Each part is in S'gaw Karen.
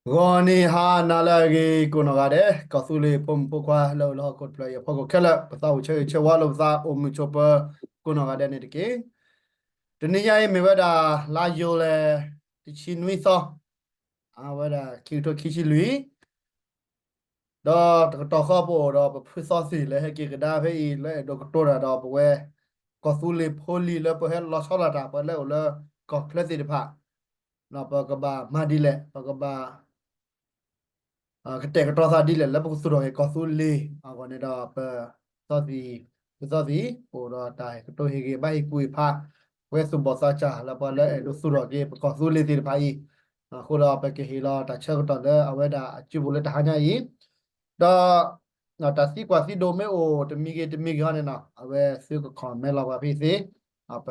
ဂီၤနံၤဟါနၤလၢအဂ့ၤကိးနီၢ်ဂၤဒဲး, ကီၢ်သူလ့ၤဖိမုၣ်ဖိခွါလၢအိၣ်လၢဟီၣ်ခိၣ်တဖျၢၣ်အံၤအဖီခိၣ်ခဲလၢာ်, ပသးအိၣ်ဆၢဂ့ၤဆၢဝါလိာ်ပသးအိၣ်မုာ်ဆိးပၢၤကိးနီၢ်ဂၤဒဲးန့ၣ်တက့ၢ်. တနံၤညါအံၤမ့ၢ်ဝဲဒၣ် လါယူၤလံ တဆံနွံသီ, အဝဲဒၣ်ခံကထိခံဆံလွံၢ် ဒီးတကတီၢ်ဃီပအိၣ်ဒီးပဖုသီသ့ၣ်လၢဟဲက့ၤကဒါဖဲအံၤ လၢအဲၣ်ဒိးကတိၤတၢ်ဒီးပဝဲ ကီၢ်သူလ့ၤဖိလံၤလၢပဟဲလီၤဆီဒၣ်တၢ် ပှၤလၢအိၣ်လၢကီၢ်ချၢသ့ၣ်တဖၣ်, ပကဘၣ်မၤဒ်လဲၣ်, ပကဘၣ် ကတဲာ်ကတီၤသးဒ်လဲၣ် လၢပကသူၣ်ထီၣ်က့ၤကီၢ်သူလ့ၤအဂီၢ်န့ၣ်ဒီး ပသီသံၣ် ပသီသံၣ် ပအိၣ်ဒီးတၢ်ဟ့ၣ်ကတိၤဟ့ၣ်ဂံၢ်ဘါဟ့ၣ်ကူၣ်ဟ့ၣ်ဖး ပဝဲသူၣ်ဘီၣ်သးစၢ်လၢပှၤလၢအဲၣ်ဒိးသူၣ်ထီၣ်က့ၤပကီၢ်သူလ့ၤသ့ၣ်တဖၣ်အံၤ, အဃိဒီးပကဟ့ၣ်လီၤတၢ်ဆၢကတီၢ်လၢအဝဲဒၣ်အစုပူၤလၢတဟါညါအံၤ, ဒီး တၢ်သံကွၢ်သံဒိးမ့ၢ်အိၣ်တမံၤဂ့ၤတမံၤဂ့ၤဟီန့ၣ်နီၤ အဝဲသုက comment လီၤပှၤဖဲသ့, ပ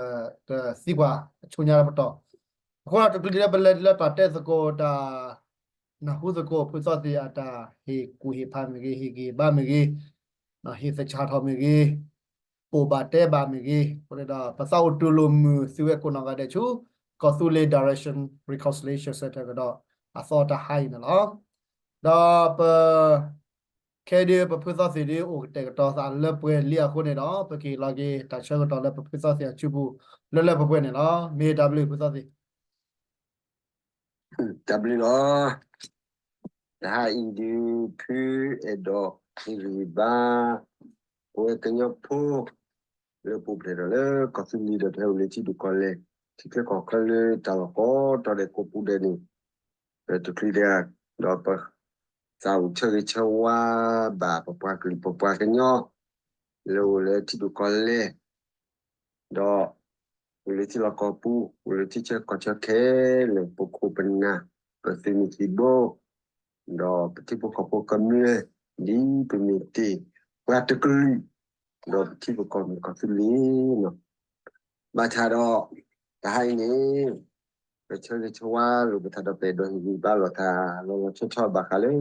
ကသံကွၢ်အဆူညါလၢပတီၢ်, အဃိဒီးတချုးဒံးလၢပလဲၤဒ်လၢတၢ်တဲသကိးတၢ် နၢ်ဟူသကိးဖုသီသ့ၣ်အတၢ်ဟ့ၣ်ကူၣ်ဟ့ၣ်ဖးမ့ၢ်ဂ့ၤ, ဟ့ၣ်ဂံၢ်ဟ့ၣ်ဘါမ့ၢ်ဂ့ၤ, ဟ့ၣ်သဆၣ်ထီၣ်မ့ၢ်ဂ့ၤ, ပိာ်ဘၣ်တဲဘၣ်မ့ၢ်ဂ့ၤ, အဃိန့ၣ်ဒီး ပသးအိၣ်တူၢ်လိာ်မုာ်သုဝဲကိးနီၢ်ဂၤဒဲးဆူ ကီၢ်သူလ့ၤ Direction Reconciliation Centre ကဒီးအသီတဟါအံၤန့ၣ်လီၤ. ဒီးပ ခဲဒုးပဖုသီသ့ၣ်ဒုး အိၣ်ကတဲာ်ကတီၤသးလၢပှဲၤလံအဃိန့ၣ်ဒီး ပကဟ့ၣ်လီၤက့ၤတၢ်ဆၢကတီၢ်လၢပဖုသီသ့ၣ်အစုပူၤ လၢလၢပှဲၤပှဲၤန့ၣ်လီၤ. မ့ၢ်တၢ်ဘျုးဖုသီသ့ၣ်. တၢ်ဘျုးလီၤ. တဟါအံၤဒုး ဖုအဲၣ်ဒိးဟ့ၣ်ဂံၢ်ဘါ ပဝဲကညီဖိ လၢပူၤဖျဲးဒီးလၢကီၢ်သူလ့ၤဒီး ပဟဲအိၣ်လၢထံဒိၣ်ကီၢ်လဲၢ် ထံချၢကီၢ်ချၢလၢတၢ်လီၢ်ကိးတီၤဒဲးကိးပူၤဒဲးန့ၣ် ပတချုးဒဲး ဒီးပသးအိၣ်ဆၢဂ့ၤဆၢဝါဘၣ် ပပှၤကလုာ်ပပှၤကညီ လၢအိၣ်လၢထံဒိၣ်ကီၢ်လဲၢ် ဒီး အိၣ်လၢထံလီၢ်ကီၢ်ပူၤ အိၣ်လၢထံဆၢကီၢ်ဆၢခဲလၢာ် ပခိၣ်ပနၢ် ပသုးမုၢ်သံၣ်ဘိ ဒီးပထံဖိကီၢ်ဖိကမျၢၢ် ဒ်ပမ့ၢ်တ့ၢ်ပှၤတကလုာ် ဒီးပထံပကီၢ်မ့ၢ်ကီၢ်သူလ့ၤလီၤ. ဘၣ်ဆၣ်ဒီး တဟါအံၤန့ၣ် ပဆၢဂ့ၤဆၢဝါလိာ်ပသးဒီး ပအဲၣ်ဒိးဟ့ၣ်ဂံၢ်ဘါလိာ်သး လီၤလီၤဆီဆီဘၣ်ဃး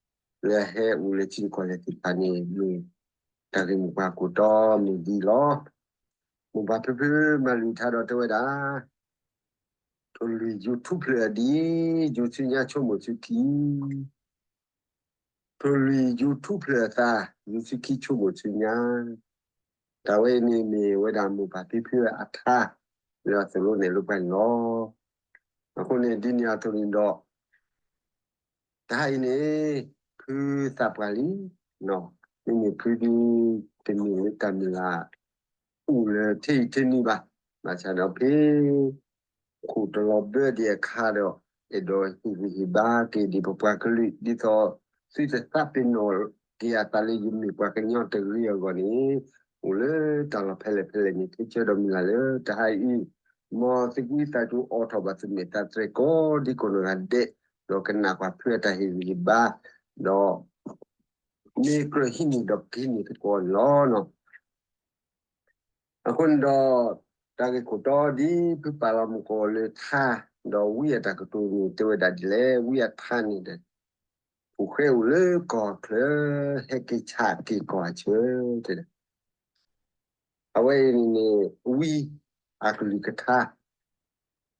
လၢကညီဖိ လၢဟဲအိၣ်လၢထံဒိၣ်ကီၢ်လဲၢ်သ့ၣ်တဖၣ်န့ၣ် မ့ၢ်တၢ်ဂ့ၢ်မိၢ်ပှၢ်ကိၢ်တီမ့ၢ်ဒ်အံၤလီၤ. မိၢ်ပၢ်ဖုဖုမၤလုၢ်ထါဒီးတဲဝဲဒၣ် ထိၣ်လွံၢ်ယူၤထူၣ်ဖျၢၣ်အဒံး ယူၤဆူညါဆိကမိၣ်ဆူခံ ထိၣ်လွံၢ်ယူၤထူၣ်ဖျၢၣ်အသး ယူၤဆူခံဆိကမိၣ်ဆူညါ, တၢ်ဝဲအံၤန့ၣ်မ့ၢ်ဝဲဒၣ်မိၢ်ပၢ်ဖံဖုအထါ လၢအသိၣ်လိနဲၣ်လိပှၤန့ၣ်လီၤ. အဃိန့ၣ်ဒ်န့ၣ်အသိးန့ၣ်ဒီး တဟါအံၤန့ၣ် ဖုသးပှၢ်လံ, မ့မ့ၢ်ဖုဒုး တမ့ၢ်လၢတၢ်မုၢ်လၢ် အိၣ်လၢထဲအံၤထဲနုၤဘၣ်, ဘၣ်ဆၣ်ဒီးဖဲ ခိၣ်တလီၤဘၢဒံးအခါဒီး အဲၣ်ဒိးဟ့ၣ်ဂံၢ်ဟ့ၣ်ဘါက့ၤဒံးပပှၤကလုာ် ဒ်သိးသုတသးပ့ၤနီၣ်က့ၤအသးလၢယမ့ၢ်ပှၤကညီတဂ့ၤအဂီၢ်န့ၣ်, အိၣ်လၢတၢ်လီၢ်ဖဲလဲၣ်ဖဲလဲၣ်န့ၣ် ခဲဆၢဒီးမုၢ်လၢ်လၢတဟါအံၤ, မ်သုကွံသးကၠိအိးထီၣ်ဘၣ်သုမဲာ်သးတြဲၤကိးဒံကိးနီၢ်ဂၤဒဲး, ဒီးကနၣ်ကွၢ်ဖုအတၢ်ဟ့ၣ်ဂံၢ်ဟ့ၣ်ဘါ, ဒီး မ့ၢ်ကြၢးဟံးန့ၢ်ဒီးကဟံးန့ၢ်သကိးလီၤ. အဃိန့ၣ်ဒီး တၢ်ဂ့ၢ်ခိၣ်တီဒ်ဖုပာ်လီၤမူကီးလၢထါ, ဒီးဝံအတၢ်ကတိၤန့ၣ်တဲဝဲဒၣ်ဒ်လဲၣ်, ဝံအထါန့ၣ်ဒီး ဖိၣ်ဃဲအိၣ်လၢကီၢ်ချၢ ဟဲက့ၤဆၣ်က့ၤကီၢ်အဆၢ, တဲဒၣ် အဝဲအံၤန့ၣ်န့ၣ် ဝံအကလုၢ်ကထါ,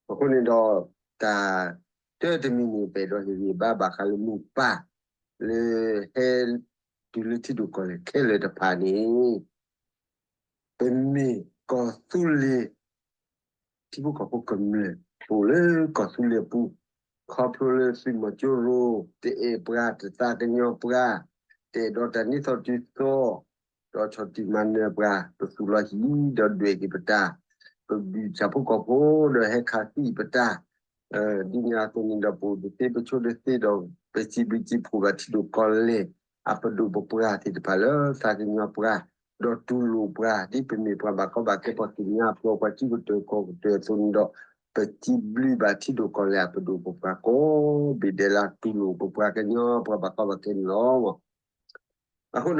အဃိန့ၣ်ဒီး တၢ်တၢတမံၤန့ၣ် ပအဲၣ်ဒိးဟ့ၣ်ဂံၢ်ဘါဘၣ်ဃးလၢမိၢ်ပၢ် လၢဟဲတုၤလၢထံဒိၣ်ကီၢ်လဲၢ်ခဲလၢာ်တဖၣ်န့ၣ် ပမ့ၢ်ကီၢ်သူလ့ၤ ထံဖိကီၢ်ဖိကမျၢၢ် ပအိၣ်လၢကီၢ်သူလ့ၤအပူၤ, ခီဖျိလၢသုးမီၤကၠိရိၤ တအဲၣ်ပှၤ တသးကညီၤပှၤ, တအဲၣ်ဒိးတၢ်နံၣ်သီတုၤသီ, ဒီးဆီၣ်တံၢ်မၤနၢၤပှၤ, ပသူၣ်လီၤဟံၣ်ဒီးဒွဲၣ်က့ၤပတၢ်, ပဘုၣ်ဆၣ်ဖိကီၢ်ဖိဒီးဟဲခးသံပတၢ်, ဒ်န့ၣ်အသိးန့ၣ်ဒီး ပအိၣ်တသ့ပဆိးတသ့ဒီး ပစံးဘျုးစံးဖှိၣ်ဘၣ်ထံဒိၣ်ကီၢ်လဲၢ် အပဒိၣ်ပပှၢ်သ့ၣ်တဖၣ်လၢသးကညီၤပှၤ ဒီးတူၢ်လိာ်ပှၤ ဒ်ပမ့ၢ်ပှၤဘၣ်ကီဘၣ်ခဲ ပှၤကညီဖိ ပှၤထံကတၢၢ်ကီၢ်ကတၢၢ်အသိးန့ၣ်ဒီး ပစံးဘျုးဘၣ်ထံဒိၣ်ကီၢ်လဲၢ်အပဒိၣ်ပပှၢ်ကိး ဘ့ၣ်ဒဲးလၢတူၢ်လိာ်ပပှၤကညီ ပှၤဘၣ်ကီဘၣ်ခဲန့ၣ်လီၤ. အဃိ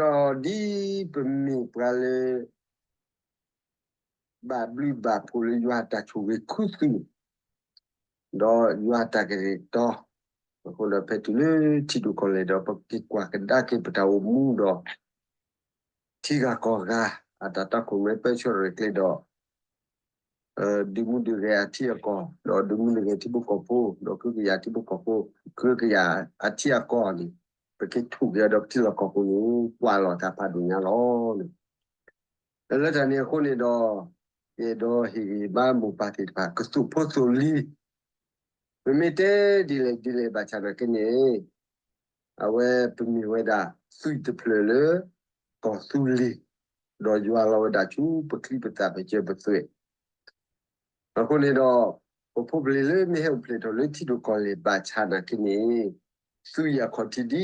ဒီးဒ်ပမ့ၢ်ပှၤလၢ ဘၣ်ဘျုးဘၣ်ဖှိၣ်လၢယွၤတၢ်ဆိၣ်ဂ့ၤခူသူၣ် ဒီးယွၤတၢ်ကတဲာ်ကတီၤ, အဃိဒီးဖဲတုၤလၢထံဒိၣ်ကီၢ်လဲၢ်ဒီး ပက့ၤကွၢ်ကဒါက့ၤပတၢ်အိၣ်မူဒီး ထံဂၤကီၢ်ဂၤ အတၢ်တီခိၣ်ရိၣ်မဲပၢဆှၢရဲၣ်ကျဲၤဒီး ဒုးမူဒုးဂဲၤအထံအကီၢ်, ဒီးဒုးမူဒုးဂဲၤထံဖိကီၢ်ဖိ, ဒီးကဟုကယာ်ထံဖိကီၢ်ဖိ, ကဟုကယာ်အထံအကီၢ်န့ၣ်, ပက့ၤထူၣ်က့ၤအီၤဒီးပထံလီၢ်ကီၢ်ပူၤန့ၣ် ကွၢ်လီၤတၢ်ဖးဒိၣ်ညါလီၤ. လၢတၢ်န့ၣ်အဃိန့ၣ်ဒီး, ယအဲၣ်ဒိးဟ့ၣ်ဂံၢ်ဘါမိၢ်ပၢ်သ့ၣ်တဖၣ် ကသူၣ်ဖိသူၣ်လံၤ, မ့မ့ၢ်တဲဒ်လဲၣ်ဒ်လဲၣ်ဘၣ်ဆၣ်နာ်က့န့ၣ်, အဝဲပမ့ၢ်ဝဲဒၣ်သွံၣ်တဖျၢၣ်လၢ ကီၢ်သူလ့ၤ, ဒီးယွၤလီၤဝဲဒၣ်ဆူပချံပသၣ်ပစၢၤပသွဲၣ်, အဃိန့ၣ်ဒီး, ပဖိပလံၤလၢမ့ၢ်ဟဲအိၣ်ဖျဲၣ်ထီၣ်လၢထံဒိၣ်ကီၢ်လဲၢ်ဘၣ်ဆၣ်နာ်က့န့ၣ်, သွံၣ်အံၤအခီၣ်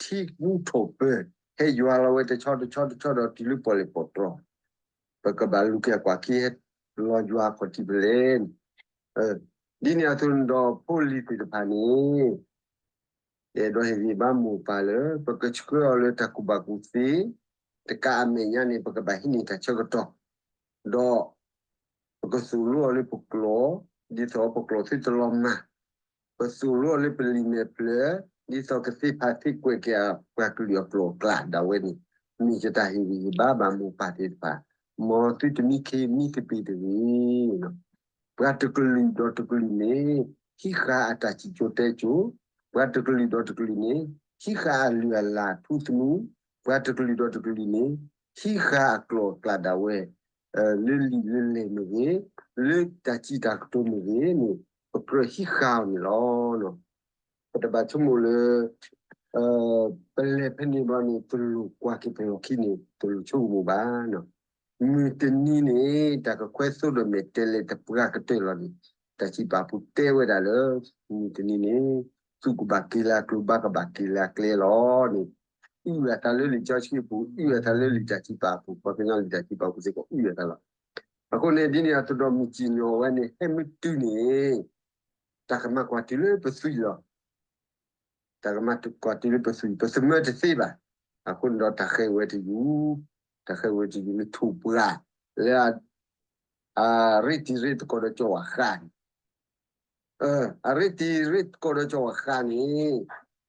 ထံးဒ်ထံကူထီၣ်ပၢၤ, ဟဲယွၤလီၤဝဲတဆီတဆီတဆီဒီးတုၤလၢပီၣ်လဲၣ်ပီၣ်တြီၢ်, ပကဘၣ်လူၤက့ၤအကွၢ်ခံဟဲလီၤယွၤအခီၣ်ထံးဖဲလဲၣ်န့ၣ်, ဒ်န့ၣ်အသိးန့ၣ်ဒီး ဖိလံၤသ့ၣ်တဖၣ်န့ၣ် ယအဲၣ်ဒိးဟ့ၣ်ဂံၢ်ဘါမိၢ်ပၢ်လၢ ပကဆှၢအီၤလၢတၢ်ကူၣ်ဘၣ်ကူၣ်သ့, တကးအမဲာ်ညါန့ၣ် ပကဘၣ်ဟံးန့ၢ်တၢ်ဆၢကတီၢ်, ဒီး ပကသိၣ်လိအီၤလၢပကျိာ်, ဒ်သိးပကျိာ်သုတလီၤမၢ်, ပသိၣ်လိအီၤလၢပလံာ်မဲာ်ဖျၢၣ်, ဒ်သိးကသ့ဖးသ့ကွဲးက့ၤအပှၤကလုာ်အကျိာ်အကျါဒၣ်ဝဲန့ၣ်, မ့ၢ်ယတၢ်ဟ့ၣ်ဂံၢ်ဟ့ၣ်ဘါဘၣ်မိၢ်ပၢ်သ့ၣ်တဖၣ်, မ်သုတမံခ့မံသပ့ၤတဂ့ၤ ပှၤတကလုာ်ဒီးတကလုာ်န့ၣ် ဟံးဃာ်အတၢ်စံၣ်စိၤတဲစိၤ, ပှၤတကလုာ်ဒီးတကလုာ်န့ၣ် ဟံးဃာ်အလုၢ်အလၢ်ထူသနူ, ပှၤတကလုာ်ဒီးတကလုာ်န့ၣ် ဟံးဃာ်အကျိာ်အကျါဒၣ်ဝဲ, လၢလံာ်လၢလဲၢ်မ့ၢ်ဂ့ၤ, လၢတၢ်စံးတၢ်ကတိၤမ့ၢ်ဂ့ၤန့ၣ် ပကြၢးဟံးဃာ်အီၤန့ၣ်လီၤ. ပတဘၣ်ဆိကမိၣ်လၢ ပလဲၤဖဲန့ၣ်ဘျီန့ၣ် တလိၣ်ကွၢ်က့ၤပလီၢ်ခံန့ၣ် တလိၣ်ဆိကမိၣ်ဘၣ်. မုၢ်တနံၤန့ၣ် တၢ်ကခွဲသိဒီးမဲာ်တဲးလဲးတပှၢ်ကတၢၢ်လီၤန့ၣ်, တၢ်စံးပာ်ပူၤတဲဝဲဒၣ်လၢ မုၢ်တနံၤန့ၣ် သူၣ်ကဘၣ်က့ၤလၢအကျိၤ ဘါကဘၣ်က့ၤလၢအကျဲလီၤန့ၣ်, အုၣ်အသးလၢလံာ်စီဆှံပူၤ, အုၣ်အသးလၢလံာ်တၢ်စံးပာ်အပူၤ, ပှၤကညီလံာ်တၢ်စံးပာ်အပူၤစ့ၢ်ကီး အုၣ်အသးလီၤ. အဃိန့ၣ် ဒ်န့ၣ်အသိးဒီး မုၢ်စံၣ်ညီၣ်ဝဲန့ၣ် ဟဲမ့ၢ်တုၤန့ၣ် တၢ်ကမၤကွၢ်တုၤလၢပသွံၣ်လီၤ. တၢ်ကမၤကွၢ်တုၤလၢပသွံၣ်, ပသမၢတသ့ဘၣ်. အဃိန့ၣ်ဒီး တၢ်ဃဲဝဲတယုၢ်, တၢ်ဃဲဝဲတယုၢ်လၢထိၣ်ပှၢ် လၢ အရ့တံၤရ့သကိးဒီးကၠီၤဝၤဃါန့ၣ်, အရ့တံၤရ့သကိးဒီးကၠီၤဝၤဃါန့ၣ်,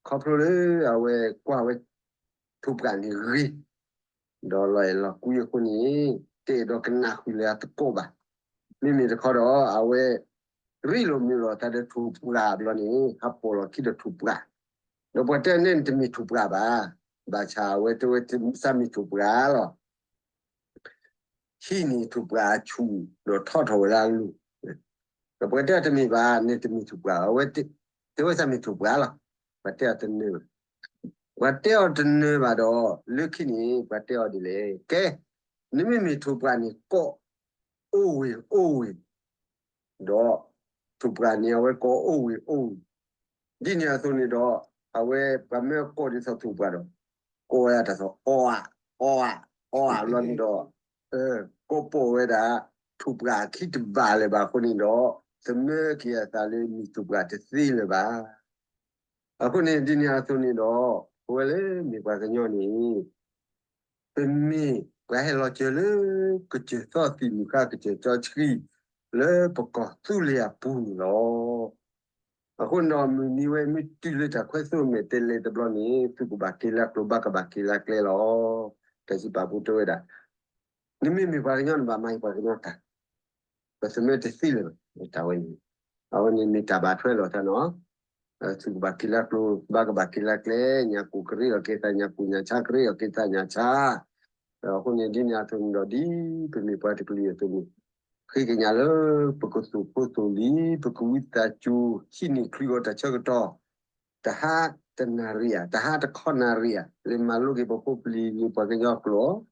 ခီဖျိလၢအဝဲကွၢ်ဝဲ ထိၣ်ပှၢ်န့ၣ်ဂ့ၤ ဒီးလီၤအဲၣ်လီၤကွံအဃိန့ၣ် တအဲၣ်ဒိးကနၣ်ဃုာ်လၢအသကိးဘၣ်. မ့မ့ၢ်တခီဒီး အဝဲ ရ့လိာ်မုာ်လိာ်သးဒီးထိၣ်ပှၢ်ဘျီန့ၣ် ဟးပိာ်လီၤခံဒီးထိၣ်ပှၢ်, ဒီးပှၤတဲအီၤ နဲနတမ့ၢ်ထိၣ်ပှၢ်ဘၣ်. ဘၣ်ဆၣ်အဝဲတဲဝဲသးမ့ၢ်ထိၣ်ပှၢ်လီၤ. ဟံးန့ၢ်ထိၣ်ပှၢ်အဆူၣ် ဒီးထီထီၣ်ဝဲလၢအလိၤ, ဒီးပှၤတဲအီၤတမ့ၢ်ဘၣ်, နဲတမ့ၢ်ထိၣ်ပှၢ်, အဝဲ တဲဝဲသးမ့ၢ်ထိၣ်ပှၢ်လီၤ. ပှၤတဲအီၤတနၢၤဘၣ်, ပှၤတဲအီၤတနၢၤဘၣ်ဒီး လၢခံန့ၣ် ပှၤတဲအီၤဒ်လဲၣ်, ကဲ, နမ့မ့ၢ်ထိၣ်ပှၢ်န့ၣ် ကိး အိၣ်ဝ့ၤအိၣ်ဝ့ၤ, ဒီး ထိၣ်ပှၢ်န့ၣ် အဝဲကိးအိၣ်ဝ့ၤအိၣ်ဝ့ၤ, ဒ်န့ၣ်အသိးန့ၣ်ဒီး အဝဲပှၤမၢကိးဒ်သိးထိၣ်ပှၢ်ဒီး ကိးဝဲဒၣ်တၢ်သိး အီအါ, အီအါ, အီအါလီၤန့ၣ်ဒီး ကိးပိာ်ဝဲဒၣ် ထိၣ်ပှၢ်အခံတဘၣ်လၢၤဘၣ်အဃိန့ၣ်ဒီး သမၢက့ၤအသးလၢမ့ၢ်ထိၣ်ပှၢ်တသ့လၢၤဘၣ်. အဃိန့ၣ် ဒ်န့ၣ်အသိးန့ၣ်ဒီး ပဝဲလၢမ့ၢ်ပှၤကညီန့ၣ် ပမ့ၢ်ပှၤဟဲလီၤစၢၤလၢ ကစၢၢ်သီသံၣ်မုၢ်ဃါ ကစၢၢ်စီဆှံ လၢပကီၢ်သူလ့ၤအပူၤန့ၣ်လီၤ. အဃိန့ၣ်ဒီး မုၢ်နံၤဝဲမ့ၢ်တုၤလၢတၢ်ခွဲသိမဲာ်တဲးလဲးတဘျီန့ၣ် သူၣ်ကဘၣ်က့ၤလၢအကျိၤ ဘါကဘၣ်က့ၤလၢအကျဲလီၤ. တၢ်စံးပာ်ပူၤတဲဝဲဒၣ် နမ့မ့ၢ်ပှၤကညီန့ၣ် ဘၣ်မၤယပှၤကညီတၢ်, ပသမၢတသ့လၢၤဘၣ် တၢ်ဝဲန့ၣ်, အဝဲန့ၣ်မ့ၢ်တၢ်ဘၣ်ထွဲလိာ်သးနီၤ, သူၣ်ကဘၣ်က့ၤလၢကျိၤ ဘါကဘၣ်က့ၤလၢကျဲ, ညၣ်ကိၢ်ကရ့အီၣ်က့ၤသးညၣ်ကိၢ် ညၣ်ဆါကရ့အီၣ်က့ၤသးညၣ်ဆါ, အဃိန့ၣ်ဒ်န့ၣ်အသိးန့ၣ်ဒီး ဒ်ပမ့ၢ်ပှၤတကလုာ်အသိးန့ၣ်, ဃ့ကညးလၢ ပကသူၣ်ဖိသူၣ်လံၤ ပကဝံသးစူၤ ဟံးန့ၢ်ချုးအီၤတၢ်ဆၢကတီၢ် တဟါတနၣ်ရံၣ်ဧါ, တဟါတခီနၣ်ရံၣ်ဧါ, လၢမၤလိက့ၤပဖိပလံၤလၢပှၤကညီကျိာ်, ဒ်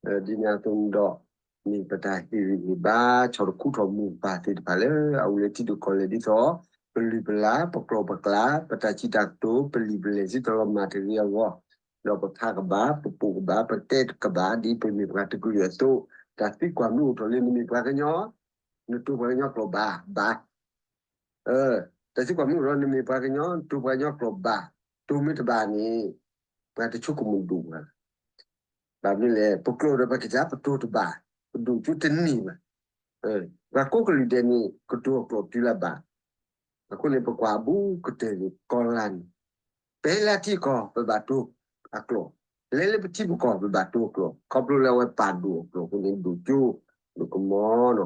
န့ၣ်အသိးန့ၣ်ဒီး မ့ၢ်ပတၢ်ဟ့ၣ်ဂံၢ်ဟ့ၣ်ဘါ ဆီၣ်တခူထီၣ်မိၢ်ပၢ်သ့ၣ်တဖၣ်လၢ အအိၣ်လၢထံဒိၣ်ကီၢ်လဲၢ်ဒ်သိး ပလုၢ်ပလၢ် ပကျိာ်ပကျါ ပတၢ်စံးတၢ်ကတိၤ ပလံာ်ပလဲၢ် သုတလီၤမၢ်တဂ့ၤအဂီၢ်, ဒီးပဖးကဘၣ် ပပိာ်ကဘၣ် ပတဲကဘၣ် ဒ်ပမ့ၢ်ပှၤတကလုာ်အသိး, တၢ်သံကွၢ်မ့ၢ်အိၣ်ထီၣ်လၢနမ့ၢ်ပှၤကညီ, နတိၤပှၤကညီကျိာ်ဘၣ်, ဘၣ် တၢ်သံကွၢ်မ့ၢ်အိၣ်ထီၣ် နမ့ၢ်ပှၤကညီ နတိၤပှၤကညီကျိာ်ဘၣ်, တိၤမ့ၢ်တဘၣ်န့ၣ် ပှၤတဆိကမိၣ်ဒိၣ်ဘၣ်. ဘၣ်မနုၤလဲၣ် ပကျိာ်ဒီးပကစၢ်ပတိၤတဘၣ်, ပဒိၣ်ကၠိတန့ၢ်ဘၣ်. ပှၤကိးကလုာ်ဒဲးန့ၣ် ကတိၤအကျိာ်တုၤလၢဘၣ်. အဃိန့ၣ် ပကွၢ်ဘူးကတၢၢ်န့ၣ် ကီၢ်လၢ်န့ၣ် ပဟဲလၢထံကီၢ် ပဘၣ်တိၤအကျိာ်, လဲၤလၢပထံပကီၢ် ပဘၣ်တိၤအကျိာ်, ခီဖျိလၢအဝဲပာ်ဒိၣ်အကျိာ်အဃိန့ၣ် ဒိၣ်ကၠိ ဒိၣ်ကမီၤနီၤ.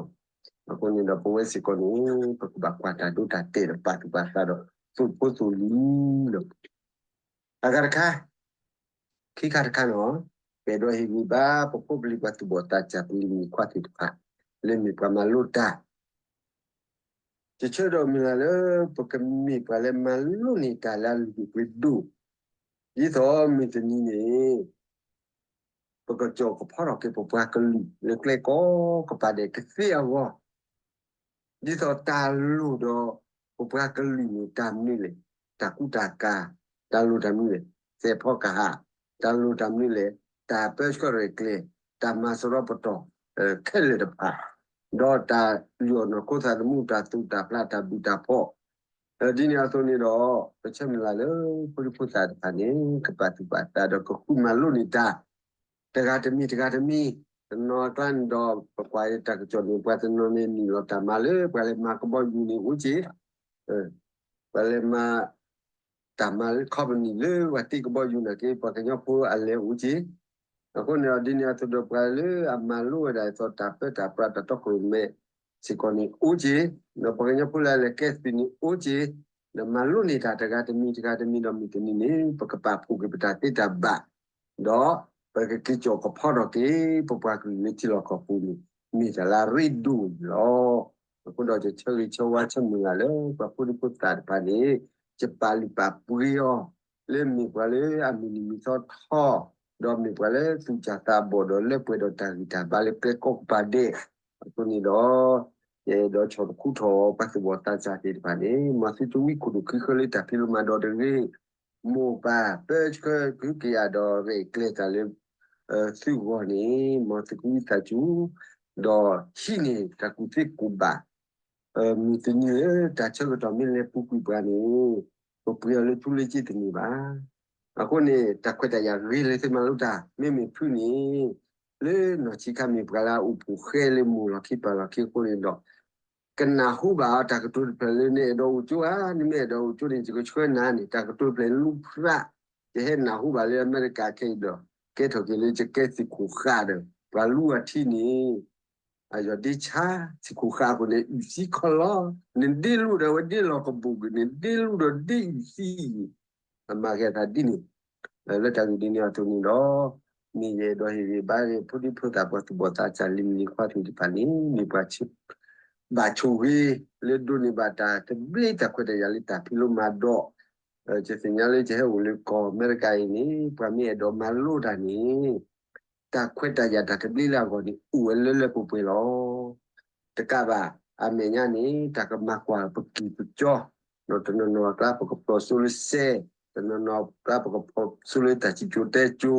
အဃိန့ၣ်ဒီးပဝဲစ့ၢ်ကီးန့ၣ် ပကဘၣ်ကွၢ်တၢ်ဒိတၢ်တဲာ်ဒီးပာ်သူၣ်ပာ်သးဒီး သိၣ်ဖိသိၣ်လံၤလီၤ. အဂၤတခါ, ခံခါတခါန့ၣ်, ပအဲၣ်ဒိးဟ့ၣ်ဂံၢ်ဘါ ပဖိပလံၤပှၤသူၣ်ဘီၣ်သးစၢ် ပလံၤမုၣ်ခွါသ့ၣ်တဖၣ် လၢမ့ၢ်ပှၤမၤလိတၢ် ယဆၢဒီးမုၢ်လၢ်လၢ ပကမ့ၢ်ပှၤလၢမၤလိန့ၢ်တၢ်လၢအလုၢ်ဒိၣ်ပှ့ၤဒိၣ်, ဒ်သိးမုၢ်တနံၤန့ၣ် ပကစီၣ်ကဖီထီၣ်က့ၤပပှၤကလုာ်လၢကျဲကီကပၤဒဲးကသ့အဂီၢ် ဒ်သိးတၢ်လိၣ်ဒီးပပှၤကလုာ်န့ၣ် တၢ်မနုၤလဲၣ်, တၢ်ကူတၢ်ကၤ, တၢ်လိၣ်တၢ်မနုၤလဲၣ်, စဲးဖီကဟၣ်, တၢ်လိၣ်တၢ်မနုၤလဲၣ်, တၢ်ပၢဆှၢရဲၣ်ကျဲၤ, တၢ်မၤစရီပတီၢ် ခဲလၢာ်တဖၣ်, ဒီးတၢ်လုၢ်အီၣ်နီၢ်ခိသးသမူ တၢ်သူၣ်တၢ်ဖျး တၢ်ဘုၣ်တၢ်ဖှီၣ်, ဒ်န့ၣ်အသိးန့ၣ်ဒီး ပဆၢမုၢ်လၢ်လၢ ဖိဒံဖိသၣ်တဖၣ်န့ၣ် ကပာ်သူၣ်ပာ်သးဒီးကဃုမၤလိန့ၢ်တၢ် တဂၤတမံၤတဂၤတမံၤ, တနီၤအကျါန့ၣ်ဒီး ပကွၢ်တၢ်ကစီၣ်န့ၣ် ပှၤတနီၤန့ၣ် နုာ်လီၤတၢ်မၤလၢ ပှၤလဲၤမၤကဘီယူၤန့ၣ်အိၣ်က့ၤ, ပှၤလဲၤမၤ တၢ်မၤလၢ company လၢပှၤတ့ကဘီယူၤနာ်က့ ပှၤကညီဖိအလဲၤအိၣ်က့ၤ, အဃိန့ၣ်ဒီး ဒ်န့ၣ်အသိးဒီး ပှၤလၢအမၤလိဝဲဒၣ်ဒ်သိးတၢ်ပၢတၢ်ပြးတၢ်တီခိၣ်ရိၣ်မဲစ့ၢ်ကီးန့ၣ်အိၣ်က့ၤ, ဒီးပှၤကညီဖိလၢအလဲၤကဲသုးန့ၣ်အိၣ်က့ၤ, ဒီးမၤလိန့ၢ်တၢ်တဂၤတမံၤတဂၤတမံၤဒီး မုၢ်တနံၤန့ၣ် ပကပာ်ဖှိၣ်က့ၤပတၢ်သ့တၢ်ဘၣ် ဒီးပကက့ၤကၠီၣ်ကဖီထီၣ်က့ၤ ပပှၤကလုာ်လၢထံလီၢ်ကီၢ်ပူၤန့ၣ် မ့ၢ်တၢ်လၢအရ့ဒိၣ်န့ၣ်လီၤ. အဃိဒီးယဆၢဂ့ၤဆၢဝါဆၢမုၢ်လၢ်လၢ ပှၤဖိဒံဖိသၣ်တဖၣ်န့ၣ် ယပာ်လုၢ်ပာ်ပှ့ၤအီၤ လၢမ့ၢ်ပှၤလၢအမုၢ်နံၤမုၢ်သီထီၣ်, ဒီးမ့ၢ်ပှၤလၢသူၣ်စၢ်သးဘီၣ်ဒီးလၢပှဲၤဒီးတၢ်ဂံၢ်တၢ်ဘါလၢကျဲကီကပၤဒဲး, အဃိန့ၣ်ဒီး ယအဲၣ်ဒိးဆီၣ်တခူထီၣ်ပှၤသူၣ်ဘီၣ်သးစၢ်သ့ၣ်တဖၣ်န့ၣ် မ်သုတဝံခိၣ်ဒိၣ်ခံဃၢလၢတၢ်ဖံးလိမၤဒိးတဂ့ၤ, မိၢ်ပၢ်ပၢဆှၢကဟုကယာ်ဒီးရဲၣ်ကျဲၤတၢ်လၢ သုဂီၢ်န့ၣ် မ်သုကဝံသးစူၤ, ဒီးဟံးန့ၢ်တၢ်ကူၣ်သ့ကူၣ်ဘၣ် မုၢ်တနံၤလၢတၢ်ဆၢကတီၢ်မ့ၢ်လဲၤပူၤကွံာ်ပှၤန့ၣ် ပပှ့ၤအီၤလၢထူလၢကၠ့တန့ၢ်ဘၣ်. အဃိန့ၣ် တၢ်ခွဲးတၢ်ယာ်ဂ့ၤလၢသုမၤလိတၢ် မ့မ့ၢ်ဖုန့ၣ် လၢနီၢ်ဆံးခါမ့ၢ်ပှၤလၢအအိၣ်ဖှိၣ်ဃဲလၢမိၢ်လီၢ်ခံပၢ်လီၢ်ခံအဃိန့ၣ်ဒီး ကနၢ်ဟူဘၣ်အီၤတၢ်ကတိၤတဖျၢၣ်လၢနအဲၣ်ဒိးအိၣ်ကၠိဧါ, နမ့ၢ်အဲၣ်ဒိးအိၣ်ကၠိန့ၣ် ယကဆှၢနၤန့ၣ် တၢ်ကတိၤတဖျၢၣ်လူၤဖျး, ယဟဲနၢ်ဟူဘၣ်လၢအမဲရကၤခဲအံၤဒီး ကဲထီၣ်က့ၤလၢယကဲသုးခိၣ်ဃာ်ဒီး ပှၤလူၤအထံန့ၣ် အယီၢ်ဒ့ဆါ သုးခိၣ်ဃာ်အဃိန့ၣ် အုၣ်သံခီလီၤ, နဒ့လူၤဒီးဝဲဒ့လီၤကဘိၣ်ကွံာ်န့ၣ် ဒ့လူၤဒီးဒ့အုၣ်သံ အမၤဂ့ၤအသးဒ်န့ၣ်, လၢတၢ်ဂ့ၢ်ဒ်န့ၣ်အသိးန့ၣ်ဒီး မ့ၢ်ယအဲၣ်ဒိးဟ့ၣ်ဂံၢ်ဘါန့ၣ် ဖိဒံဖိသၣ်ပှၤသူၣ်ဘီၣ်သးစၢ်လံၤမုၢ်နံၤခွါသ့ၣ်တဖၣ်န့ၣ် မ့ၢ်ပှၤ ဘၣ်ဆိၣ်ဂ့ၤ လၢဒိးန့ၢ်ဘၣ်တၢ်သဘျ့တၢ်ခွဲးတၢ်ယာ်လၢတၢ်ဖံးလိမၤဒိး, ယသ့ၣ်ညါလၢယဟဲအိၣ်လၢကီၢ်အမဲရကၤအံၤန့ၣ် ပှၤမ့ၢ်အဲၣ်ဒိးမၤလိတၢ်န့ၣ် တၢ်ခွဲးတၢ်ယာ်တၢ်သဘျ့လၢအဂီၢ်န့ၣ် အိၣ်ဝဲလၢလၢပှဲၤပှဲၤလီၤ. တကးဘၣ် အမဲာ်ညါန့ၣ် တၢ်ကမၤကွၢ်ပကံၢ်ပကီ, ဒီးတနီၤနီၤအကျါပကဖျိးစိလၢစဲး, တနီၤနီၤအကျါပကဖျိးစိလၢတၢ်စံၣ်ကၠိတဲကၠိ,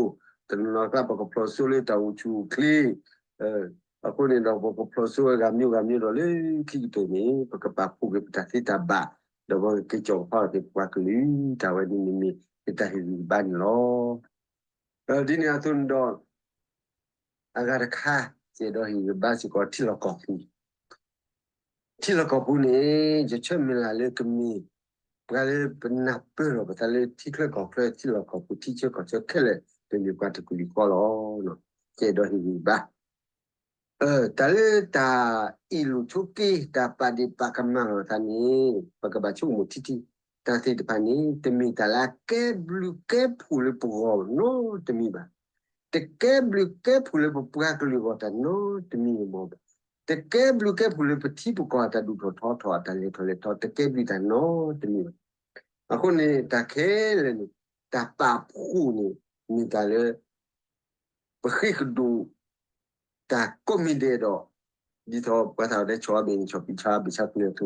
တနီၤနီၤအကျါပကဖျိးစိလၢတၢ်အိၣ်ဆူၣ်အိၣ်ချ့, အဃိန့ၣ်ဒီး ပကဖျိးစိဝဲဂၤမံၤဂၤမံၤဒီးလၢခံကတၢၢ်န့ၣ် ပကပာ်ဖှိၣ်က့ၤပတၢ်သ့တၢ်ဘၣ်, ဒီးပကက့ၤကၠီၣ်ကဖီထီၣ်က့ၤပပှၤကလုာ်, တၢ်ဝဲန့ၣ်မ့မ့ၢ်ယတၢ်ဟ့ၣ်ဂံၢ်ဟ့ၣ်ဘါန့ၣ်လီၤ. ဒ်န့ၣ်အသိးန့ၣ်ဒီး အဂၤတခါ ယအဲၣ်ဒိးဟ့ၣ်ဂံၢ်ဘါစ့ၢ်ကီးထံလီၢ်ကီၢ်ပူၤ, ထံလီၢ်ကီၢ်ပူၤန့ၣ် ယဆၢမုၢ်လၢ်လၢကမ့ၢ် ပှၤလၢပနၢ်ပၢၢ်လီၤပသးလၢထံချၢကီၢ်ချၢ ထံလီၢ်ကီၢ်ပူၤ ထံဆၢကီၢ်ဆၢခဲလၢာ် ပမ့ၢ်ပှၤတကလုာ်ဃီလီၤ. ယအဲၣ်ဒိးဟ့ၣ်ဂံၢ်ဘါ တၢ်လၢတၢ်အ့ၣ်လိာ်ဆိးက့ တၢ်ပာ်ဒ့ၣ်ပာ်ကမၣ်လိာ်သးန့ၣ် ပကဘၣ်ဆိကမိၣ်ထံထံ, တၢ်သ့ၣ်တဖၣ်န့ၣ် တမ့ၢ်တၢ်လၢအကဲဘျုးကဲဖှိၣ်လၢပဂီၢ်နီတမံၤဘၣ်. တကဲဘျုးကဲဖှိၣ်လၢပပှၤကလုာ်အဂီၢ်တၢ်နီတမံၤဘၣ်. တကဲဘျုးကဲဖှိၣ်လၢပထံပကီၢ်အတၢ်ဒိၣ်ထီၣ်ထီထီၣ် အတၢ်လဲၤထီၣ်လဲၤထီ တကဲဘျုးတၢ်နီတမံၤဘၣ်. အဃိန့ၣ် တၢ်ခဲလၢာ်န့ၣ် တၢ်ပာ်ဖှိၣ်န့ၣ် မ့ၢ်တၢ်လၢ ပဃ့ကဒိၣ်တၢ်ကိးမံၤဒဲးဒီး ဒ်သိးပှၤသးအီၤတဲ ဆီၣ်အဘ့ၣ်န့ၣ် ဆီၣ်ပံးဆါဘ့ၣ်ဆါကျၢၤအသိး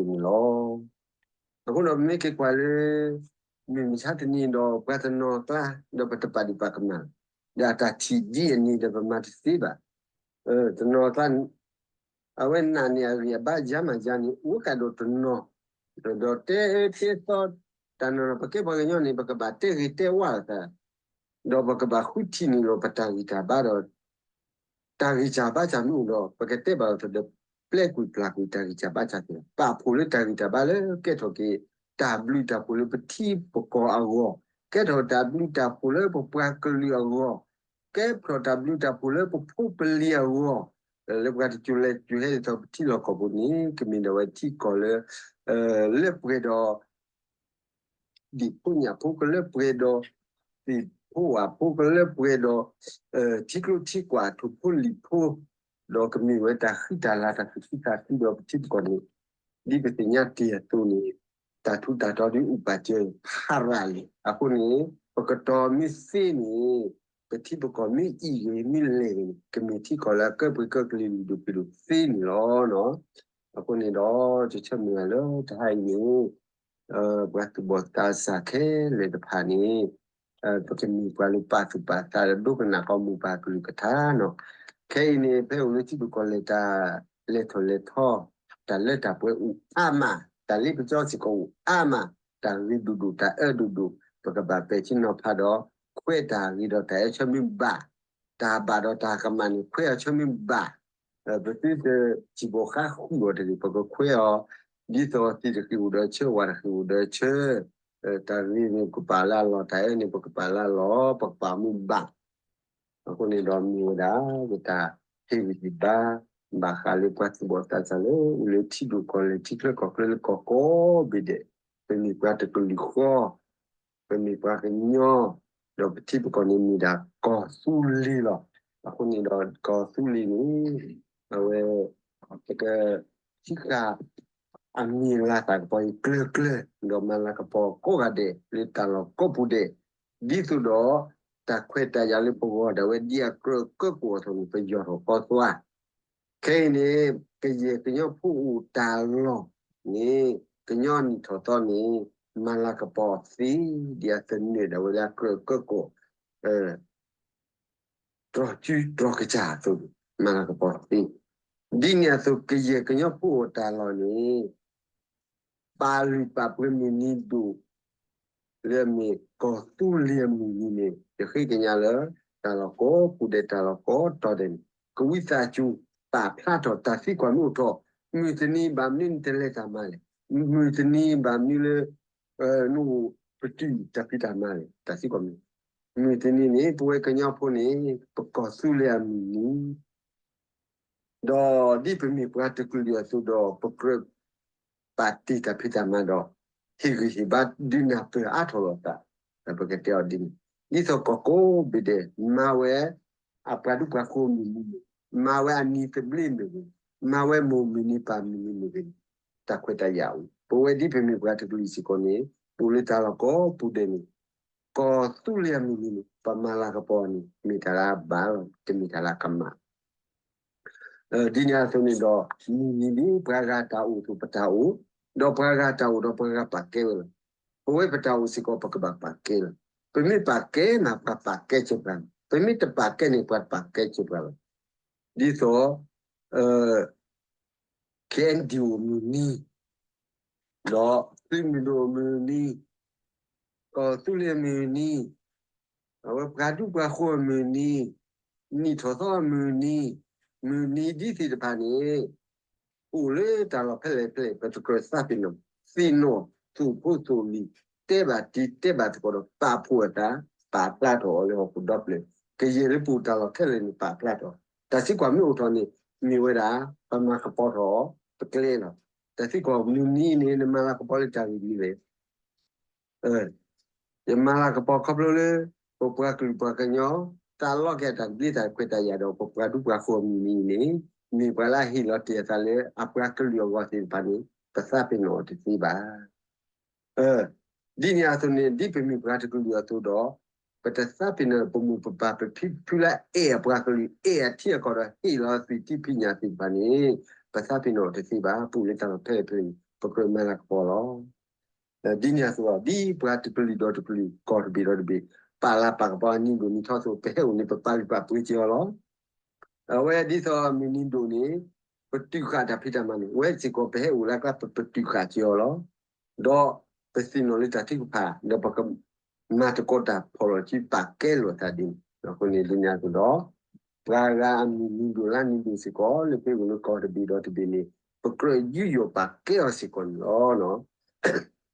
န့ၣ်လီၤ. အဃိဒီးပမ့ၢ်က့ၤကွၢ်လၢ မုၢ်မဆါတနံၤဒီး ပှၤတနီၤအကျါ ဒီးပတပာ်ဒ့ၣ်ပာ်ကမၣ် ဒီးအတၢ်ထံၣ်ဒ်အန့ၣ်ဒီးပမၤတသ့ဘၣ်. တနီၤအကျါ အဝဲနာ်န့ၢ်အဂံၢ်အဘါယါမးယါန့ၣ် အိၣ်ကဒီးတနီၤ, ဒီးတဲအၢတဲသီ တၢ်နီၢ်နီၢ် ပကဲပှၤကညီန့ၣ် ပကဘၣ်တဲဂ့ၤတဲဝါလိာ်သး ဒီးပကဘၣ်ဃုထံၣ်န့ၢ်လီၤပတၢ်ဂံၢ်တၢ်ဘါဒီး တၢ်ဂံၢ်စၢ်ဘါစၢ်မ့ၢ်အိၣ်ဒီး ပကတဲဘၣ်လိာ်သးဒီး ပျဲကွံာ်ပျၢ်ကွံာ်တၢ်ဂံၢ်စၢ်ဘါစၢ်သ့ၣ် ပာ်ဖှိၣ်လၢတၢ်ဂံၢ်တၢ်ဘါလၢကဲထီၣ်က့ၤ တၢ်ဘျုးတၢ်ဖှိၣ်လၢပထံပကီၢ်အဂီၢ်, ကဲထီၣ်တၢ်ဘျုးတၢ်ဖှိၣ်လၢပပှၤကလုာ်အဂီၢ်, ကဲထီၣ်တၢ်ဘျုးတၢ်ဖှိၣ်လၢပဖိပလံၤအဂီၢ်, လၢပှၤတကၠိၤလဲၤကၠိၤဟဲဒ်သိးပထံလီၢ်ကီၢ်ပူၤန့ၣ် ကမ့ၢ်ဒၣ်ဝဲထံကီၢ်လၢ လၢပှဲၤဒီး ဒံၣ်ဖိညၣ်ဖိကလၢပှဲၤဒီး သ့ၣ်ဖိဝၣ်ဖိကလၢပှဲၤဒီး ထံကျိထံကွၢ်ထိၣ်ဖိလံၣ်ဖိ ဒီးကမ့ၢ်ဝဲတၢ်ဃံတၢ်လၤတၢ်သူၣ်ခုသးခုဒီးပထံပကီၢ်န့ၣ် ဒ်ပသ့ၣ်ညါတ့ၢ်အသိးန့ၣ် တၢ်ထူးတၢ်တီၤဒ်အိၣ်ပာ်စၢၤဖးရၤလံ. အဃိန့ၣ် ပကတီၤမ့ၢ်သ့န့ၣ် ပထံပကီၢ်မ့ၢ်အံၣ်ဂ့ၤမ့ၢ်လဲၢ်ဂ့ၤန့ၣ် ကမ့ၢ်ထံကီၢ်လၢအကၢပှဲၤကၢကလံၤလုၢ်ဒိၣ်ပှ့ၤဒိၣ်သ့န့ၣ်လီၤ. အဃိန့ၣ်ဒီး ကဆၢမုၢ်လၢ်လၢတဟါအံၤန့ၣ် ပှၤသူၣ်ဘီၣ်သးစၢ်ခဲလၢာ်တဖၣ်န့ၣ် ပကမ့ၢ်ပှၤလၢပာ်သူၣ်ပာ်သးဒီးဒိကနၣ်ကီးမိၢ်ပၢ်ကလုၢ်ကထါနီၤ. ခဲအံၤန့ၣ် ဖဲအိၣ်လၢထံဒိၣ်ကီၢ်လဲၢ်တၢ်လဲၤထီၣ်လဲၤထီ တၢ်လၢတၢ်ပှဲၤအိၣ်အါမး, တၢ်လ့ပစီစ့ၢ်ကီးအိၣ်အါမး, တၢ်ဂ့ၤဒိၣ်ဒိၣ်တၢ်အၢဒိၣ်ဒိၣ် ပကဘၣ်ပဲာ်ထံနီၤဖးဒီး ခွဲးတၢ်ဂ့ၤဒီးတၢ်အၢဆၢမုၢ်ဘၣ်, တၢ်ဘၣ်ဒီးတၢ်ကမၣ်န့ၣ် ခွဲးအီၤဆၢမုၢ်ဘၣ် ပသုတစံၣ်ဘီၣ်ဃါဃုာ်အီၤတဂ့ၤ, ပကခွဲးအီၤ ဒ်သိးသ့ၣ်တဃ့ၢ်အိၣ်ဒီးဆၢ ဝၣ်တဃ့ၢ်အိၣ်ဒီးဆၢ, တၢ်ဂ့ၤန့ၣ်ပကပာ်လၢအလီၢ်, တၢ်အၢန့ၣ် ပကပာ်လၢအလီၢ်, ပကပာ်မုၢ်ဘၣ်. အဃိန့ၣ်ဒီးမ့ၢ်ဝဲဒၣ် ပတၢ်ဟ့ၣ်ဂံၢ်ဟ့ၣ်ဘါ ဘၣ်ဃးလၢပှၤသူၣ်ဘီၣ်သးစၢ်လၢ အိၣ်လၢထံဒိၣ်ကီၢ်လဲၢ် ထံချၢကီၢ်ချၢလၢကီၢ်ကိးဘ့ၣ်ဒဲး, ပမ့ၢ်ပှၤတကလုာ်ဃီ ပမ့ၢ်ပှၤကညီ, ဒီးပထံပကီၢ်န့ၣ်မ့ၢ်ဒၣ်ကီၢ်သူလ့ၤလီၤ. အဃိန့ၣ်ဒီးကီၢ်သူလ့ၤန့ၣ် အဝဲ ပက ထံဃာ် အမံၤလၤသးကပီၤအံၤကျၢၤကျၢၤ, ဒီးမၤလၤကပီၤကိးဂၤဒဲး လၢတၢ်လီၢ်ကိးပူၤဒဲး, ဒ်သိးဒီး တၢ်ခွဲးတၢ်ယာ်လၢပဂီၢ်ဒၣ်ဝဲဒ်အကြၢးကၢကိးအသိးန့ၣ် ပယီၢ်ထီၣ်ကီသွါ ခဲအံၤန့ၣ် ကယဲၢ်ကညီဖိအိၣ်တၢ်လီၢ်န့ၣ် ကညီနံၣ်ထီၣ်သီန့ၣ် မၤလၤကပီၤသ့ ဒ်အသနၢၣ်ဒၣ်ဝဲလၢအကြၢးကၢကိး တြီၤစုတြီၤကစၢ်အသိးန့ၣ် မၤလၤကပီၤသ့. ဒ်န့ၣ်အသိး ကယဲၢ်ကညီဖိအိၣ်တၢ်လီၢ်န့ၣ် ပာ်လုၢ်ပာ်ပှ့ၤမုၢ်နံၤဒိၣ် လၢအမ့ၢ်ကီၢ်သူလ့ၤအမုၢ်နံၤန့ၣ် ယဃ့ကညးလၢ တၢ်လီၢ်ကိးပူၤဒဲး တၢ်လီၢ်ကိးတီၤဒဲးန့ၣ် ကဝံသးစူၤ ပာ်ဖျါထီၣ်တၢ်သံကွၢ်မ့ၢ်အိၣ်ထီၣ်, မုၢ်တနံၤဘၣ်မနုၤနတလဲၤတၢ်မၤလဲၣ်, မုၢ်တနံၤဘၣ်မနုၤလၢ နအိၣ်ပတုာ်တၢ်ဖံးတၢ်မၤလဲၣ်, တၢ်သံကွၢ်မ့ၢ် မုၢ်တနံၤန့ၣ် ပဝဲကညီဖိန့ၣ် ပကီၢ်သူလ့ၤအမုၢ်နံၤ ဒီးဒ်ပမ့ၢ်ပှၤတကလုာ်အသိးဒီး ပကြၢးပာ်တ့ၢ်တၢ်ဖံးတၢ်မၤဒီး ဟ့ၣ်ဂံၢ်ဟ့ၣ်ဘါဒုးနၢ်ပၢၢ်အါထီၣ်လိာ်သး, ပကတဲအီၤဒ်န့ၣ်, ဒ်သိးကီၢ်ကိးဘ့ၣ်ဒဲး မၤဝဲအပှၤဒူပှၤဃိမုၢ်နံၤမ့ၢ်ဂ့ၤ, မၤဝဲအနံၤသဘျ့မ့ၢ်ဂ့ၤ, မၤဝဲမိၢ်မုၢ်နံၤပၢ်မုၢ်နံၤမ့ၢ်ဂ့ၤန့ၣ် တၢ်ခွဲးတၢ်ယာ်အိၣ်, ပဝဲဒ်ပမ့ၢ်ပှၤတကလုာ်စ့ၢ်ကီးန့ၣ် ပအိၣ်လၢတၢ်လီၢ်ကိးပူၤဒဲးန့ၣ် ကီၢ်သူလ့ၤအမုၢ်နံၤန့ၣ် ပမၤလၤကပီၤန့ၣ် မ့ၢ်တၢ်လၢအဘၣ်လီၤ, တမ့ၢ်တၢ်လၢအကမၣ် ဒ်န့ၣ်အသိးန့ၣ်ဒီး မုၢ်နံၤဒ်ပှၤဂၤတၢ်အိၣ်အသိးပတၢ်အိၣ်, ဒီးပှၤဂၤတၢ်အိၣ်ဒီးပှၤဂၤပာ်ကဲဝဲလီၤ. ပဝဲပတၢ်အိၣ်စ့ၢ်ကီး ပကဘၣ်ပာ်ကဲလီၤ. ပမ့ၢ်ပာ်ကဲန့ၣ် ပှၤပာ်ကဲစၢၤပှၤလီၤ. ပမ့ၢ်တပာ်ကဲန့ၣ် ပှၤတပာ်ကဲစၢၤပှၤလီၤ. ဒ်သိး ခဲအံၤဒံၣ်အိၣ်မုၢ်နံၤ ဒီးသုးမုၢ်ဒိၣ်အမုၢ်နံၤ, ကီၢ်သူလ့ၤအမုၢ်နံၤ, အဝဲပှၤဒူပှၤဃိအမုၢ်နံၤ, နံၣ်ထီၣ်သီအမုၢ်နံၤ, မုၢ်နံၤဒ်သ့ၣ်တဖၣ်န့ၣ် အိၣ်လၢတၢ်လီၢ်ဖဲလဲၣ်ဖဲလဲၣ် ပတကြၢးသးပ့ၤနီၣ်, သ့ၣ်နီၣ်သိၣ်ဖိသိၣ်လံၤ, တဲဘၣ်တံၤတဲဘၣ်သကိးဒီး ပာ်ဖှိၣ်အသး, ပာ်ဖျါထီၣ်အီၤလၢဟီၣ်ခိၣ်ဒီဖျၢၣ်, ကယဲၢ်လၢပအိၣ်တၢ်လီၢ်ခဲလၢာ်န့ၣ် ပာ်ဖျါထီၣ်, တၢ်သံကွၢ်မ့ၢ်အိၣ်ထီၣ်န့ၣ် မ့ၢ်ဝဲဒၣ် ပမၤကပီၤထီၣ်ပကျဲလီၤ. တၢ်သံကွၢ်မုၢ်နံၤန့ၣ် နမၤလၤကပီၤလၢတၢ်ဂ့ၢ်မနုၤလဲၣ်. ယမၤလၤကပီၤခီဖျိလၢ ပပှၤကလုာ်ပှၤကညီ သးလီက့ၤအတၢ်သဘျ့တၢ်ခွဲးတၢ်ယာ်ဒီး ပပှၤဒူပှၤဃိအမုၢ်နံၤန့ၣ် မ့ၢ်ပှၤလၢအဟ့ၣ်လီၤတ့ၢ်အသးလၢအပှၤကလုာ်အဂီၢ်သ့ၣ်တဖၣ်န့ၣ် ပသးပ့ၤနီၣ်အီၤတသ့ဘၣ်. ဒ်န့ၣ်အသိးန့ၣ် ဒ်ပမ့ၢ်ပှၤတကလုာ်အသိးဒီး ပတသးပ့ၤနီၣ်ပမိၢ်ပပၢ်ပဖံပဖုလၢအအဲၣ်အပှၤကလုာ် အဲၣ်အထံအကီၢ်ဒီးဟ့ၣ်လီၤသွံၣ်တံၢ်ဖံးညၣ်သ့ၣ်တဖၣ်န့ၣ် ပသးပ့ၤနီၣ်အီၤတသ့ဘၣ်. ပအိၣ်လၢတၢ်လီၢ်ဖဲအံၤဖဲန့ၣ် ပကြၢးမၤလၤကပီၤလီၤ. ဒ်န့ၣ်အသိး ဒ်ပှၤတကလုာ်ဒီးတကလုာ် ကီၢ်တဘ့ၣ်ဒီးတဘ့ၣ် ပာ်လၤပာ်ကပီၤအနံၤဒိၣ်နံၤထီအသိး ပဟဲအိၣ်န့ၣ် ပပာ်လုၢ်ပာ်ပှ့ၤက့ၤအီၤလီၤ. အဝဲဒ်သိးမုၢ်နံၤဒိၣ်န့ၣ် ပတုာ်ဃာ်တၢ်ဖံးတၢ်မၤန့ၣ် ဝဲစ့ၢ်ကီးပဟဲအိၣ်လၢကျါ ပပတုာ်ဃာ်က့ၤအီၤလီၤ. ဒီးပသ့ၣ်နီၣ်လၢတၢ်ထုကဖၣ် ဒီးပကမၤသကိးတၢ်ဖီၣ်လီၤစုပာ်ကဲလိာ်သးဒ်န့ၣ် အဃိန့ၣ် ဒ်န့ၣ်အသိးဒီး ပှၤဂၤအမုၢ်နံၤဒိၣ်လါနံၤဒိၣ်စ့ၢ်ကီး လၢပအိၣ်လၢကီၢ်တဘ့ၣ်ဒီးတဘ့ၣ်န့ၣ် ပကြၢးယူးယီၣ်ပာ်ကဲအီၤစ့ၢ်ကီးန့ၣ်လီၤ.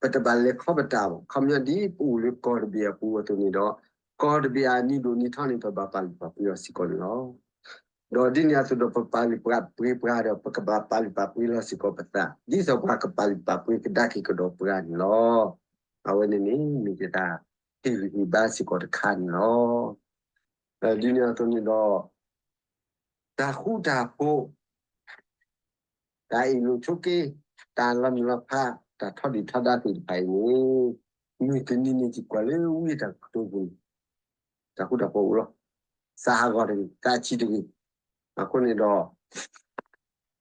ပတဘၣ်လဲၤခီပတာ်ဘၣ်. ခီပညီဒ်ပအိၣ်လၢကီၢ်တဘ့ၣ်အပူၤအသိးန့ၣ်ဒီး ကီၢ်တဘ့ၣ်အနံၤဒိၣ်နံၤထီန့ၣ် ပဘၣ်ပာ်လုၢ်ပာ်ပှ့ၤအီၤစ့ၢ်ကီးန့ၣ်လီၤ. ဒီးဒ်န့ၣ်အသိးဒီး ပပာ်လုၢ်ပာ်ပှ့ၤပှၤဒီး ပကဘၣ်ပာ်လုၢ်ပာ်ပှ့ၤလီၤစ့ၢ်ကီးပသး ဒ်သိးပှၤကပာ်လုၢ်ပာ်ပှ့ၤကဒါက့ၤကဒီးပှၤန့ၣ်လီၤ. အဝဲန့ၣ်န့ၣ် မ့ၢ်တၢ်ဟ့ၣ်ဂံၢ်ဟ့ၣ်ဘါစ့ၢ်ကီးတခါန့ၣ်လီၤ. ဒ်န့ၣ်အသိးန့ၣ်ဒီး တၢ်ဃူတၢ်ဖိး တၢ်အ့ၣ်လိာ်ဆိးက့, တၢ်လီၤမုၢ်လီၤဖး, တၢ်ထီဒုၣ်ထီဒါသ့ၣ်တဖၣ်အံၤန့ၣ် မုၢ်တနံၤန့ၣ် ယကွၢ်လၢဝံအတၢ်ကတိၤပူၤန့ၣ် တၢ်ဃူတၢ်ဖိးအိၣ်လီၤ. သးဟးဂီၤတဂ့ၤ, သးဆံးတဂ့ၤ. အဃိန့ၣ်ဒီး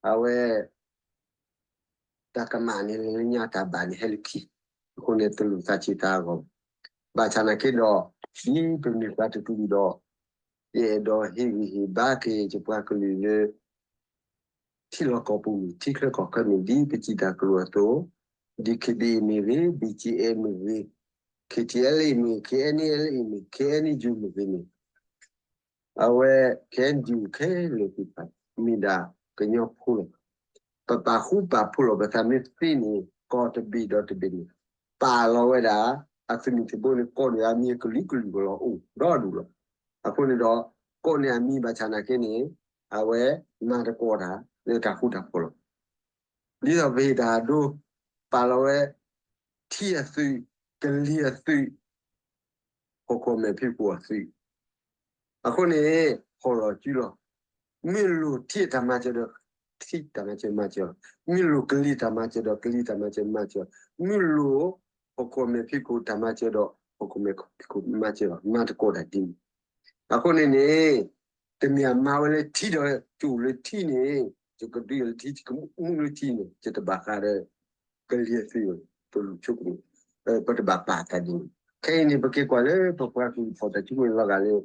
အဝဲ တၢ်ကမၣ်န့ၣ် လၢညါတၢ်ဘၣ်န့ၣ်ဟဲလၢခံ, အဃိန့ၣ် တလိၣ်သးဆံးသးဟးဂီၤဘၣ်. ဘၣ်ဆၣ်နာ်က့ဒီး ဒ်ပမ့ၢ်ပှၤတကလုာ်ဒီး ယအဲၣ်ဒိးဟ့ၣ်ဂံၢ်ဟ့ၣ်ဘါက့ၤယပှၤကလုာ်လၢ ထံလီၢ်ကီၢ်ပူၤမ့ၢ် ထံချၢကီၢ်ချၢမ့ၢ် ဒ်ပစံးတၢ်ကတိၤအသိး DKBA မ့ၢ်ဂ့ၤ, BGF မ့ၢ်ဂ့ၤ, KTLA မ့ၢ်ဂ့ၤ, KNLA မ့ၢ်ဂ့ၤ, KNU မ့ၢ်ဂ့ၤန့ၣ် အဝဲ KNDO ခဲလၢာ်သ့ၣ်တဖၣ် မ့ၢ်ဒၣ်ကညီဖိလီၤ. ပပာ်ဃူပာ်ဖိးလီၤပသးမ့ၢ်သ့န့ၣ် ကီၢ်တဘ့ၣ်ဒီးတဘ့ၣ်န့ၣ် ပာ်လီၤဝဲဒၣ် အသုးမုၢ်သံၣ်ဘိန့ၣ် ကိးန့ၢ်အမံၤကလုာ်ကလုာ်ကလီၤအိၣ်ဒီဒူၣ်လီၤ. အဃိန့ၣ်ဒီး ကိးန့ၢ်အမံၤဘၣ်ဆၣ်နာ်က့န့ၣ် အဝဲမၤသကိးတၢ်လၢတၢ်ဃူတၢ်ဖိးလီၤ. ဒ်သိးပဟ့ၣ်တၢ်ဒိ ပာ်လီၤဝဲ ထံအသုး, ကလံၤအသုး, ဟီၣ်ခိၣ်မဲာ်ဖံးခိၣ်အသုး, အဃိန့ၣ် ဟီၣ်လီၤစုလီၤ. မ့ၢ်လိၣ်ထံအတၢ်မၤစၢၤဒီး ထံတၢ်မၤစၢၤမၤစၢၤလီၤ. မ့ၢ်လိၣ်ကလံၤတၢ်မၤစၢၤဒီး ကလံၤတၢ်မၤစၢၤမၤစၢၤလီၤ. မ့ၢ်လိၣ်ဟီၣ်ခိၣ်မဲာ်ဖံးခိၣ်တၢ်မၤစၢၤဒီး ဟီၣ်ခိၣ်မဲာ်ဖံးခိၣ်မၤစၢၤလီၤ. မၤသကိးတၢ်ဒ်န့ၣ် အဃိန့ၣ်န့ၣ် တမ့ၢ်အမၤဝဲလၢထံဒီး ကအိၣ်လၢထံန့ၣ် ယကဒုးလၢထံ ယကမူလၢထံန့ၣ် ယတဘၣ်ဃးဒီး ကလံၤအသုး တလိၣ်ဆိကမိၣ်, ပတဘၣ်ပာ်သးဒ်န့ၣ်. ခဲအံၤန့ၣ် ပက့ၤကွၢ်လၢပပှၤကလုာ်ဖီၣ်တၢ်စုကဝဲၤလီၤဂာ်လၢ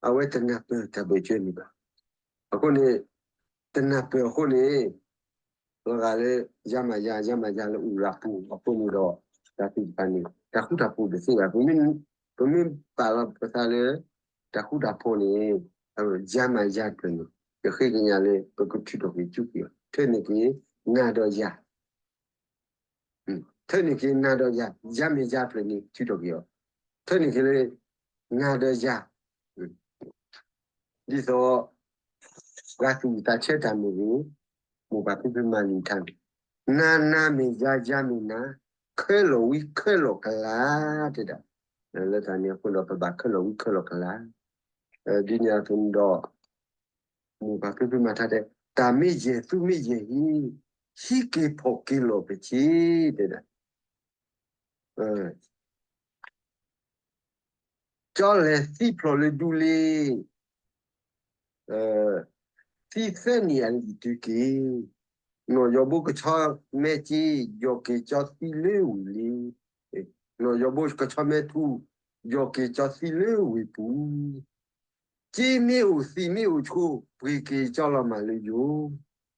အဝဲတနၢ်ပၢၢ်တၢ်ဘၢၣ်စၢၤန့ၣ်ဘၣ်. အဃိန့ၣ် တနၢ်ပၢၢ်အဃိန့ၣ် လီၤဂာ်လၢ ယၤမၤယၤ ယၤမၤယၤလၢအူရၤပူၤ အဃိန့ၣ်ဒီး တၢ်သ့ၣ်တဖၣ်န့ၣ် တၢ်ဃူတၢ်ဖိးတသ့ဘၣ်. ပမ့ၢ်ပာ်လီၤပသးလၢ တၢ်ဃူတၢ်ဖိးန့ၣ် ယၤမၤယၤတဖျၢၣ်န့ၣ် ယဃ့ကညးလၢ ပကထုးထီၣ်က့ၤစုက့ၤအီၤ ထဲန့ၣ်က့ၤ နၤဒီးယၤ ထဲန့ၣ်က့ၤနၤဒီးယၤ ယၤမ့ၢ်ယၤဖျၢၣ်န့ၣ် ထုးထီၣ်က့ၤအီၤ ထဲန့ၣ်က့ၤလၢ နၤဒီးယၤ ဒ်သိး ပှၤသူၣ်ဝံၣ်သးဆၢတၢ်မ့ၢ်ဂ့ၤ, မိၢ်ပၢ်ဖံဖုမၤလံာ်ထါန့ၣ် နၤနၤမ့ၢ်ယၤ ယၤမ့ၢ်နၤ, ခဲလီာ်ဝံခဲလီာ်ကလၤ တဲဒၣ်. လၢတၢ်န့ၣ်အဃိဒီး ပဘၣ်ခဲလီာ်ဝံခဲလီာ်ကလၤ ဒ်န့ၣ်အသိးန့ၣ်ဒီး မိၢ်ပၢ်ဖံဖုမၤထါတဲ တၢ်မ့ၢ်ယဲၢ်သူမ့ၢ်ယဲၢ်ဟံး, ဟံးက့ၤဖီၣ်က့ၤလီၤပဆံး တဲဒၣ်. ကၠီလဲၤသံဖျိးလၢဒူလ့ၤ, သံသၢနံၣ်အလံာ်တုၤက့ၤ, နီၢ်ယီၤဘိကဆီမဲစ့ ယီၤက့ၤကၠီသံလၢဝ့ၢ်လံ, နီၢ်ယီၤဘိကဆီမဲထူ, ယီၤက့ၤကၠီသံလၢဝ့ၢ်ပူၤ က့မ့ၢ်အိၣ်သံမ့ၢ်အိၣ်ဆိ ပှ့ၤက့ၤကၠီလီၤမၢ်လၢယိာ်.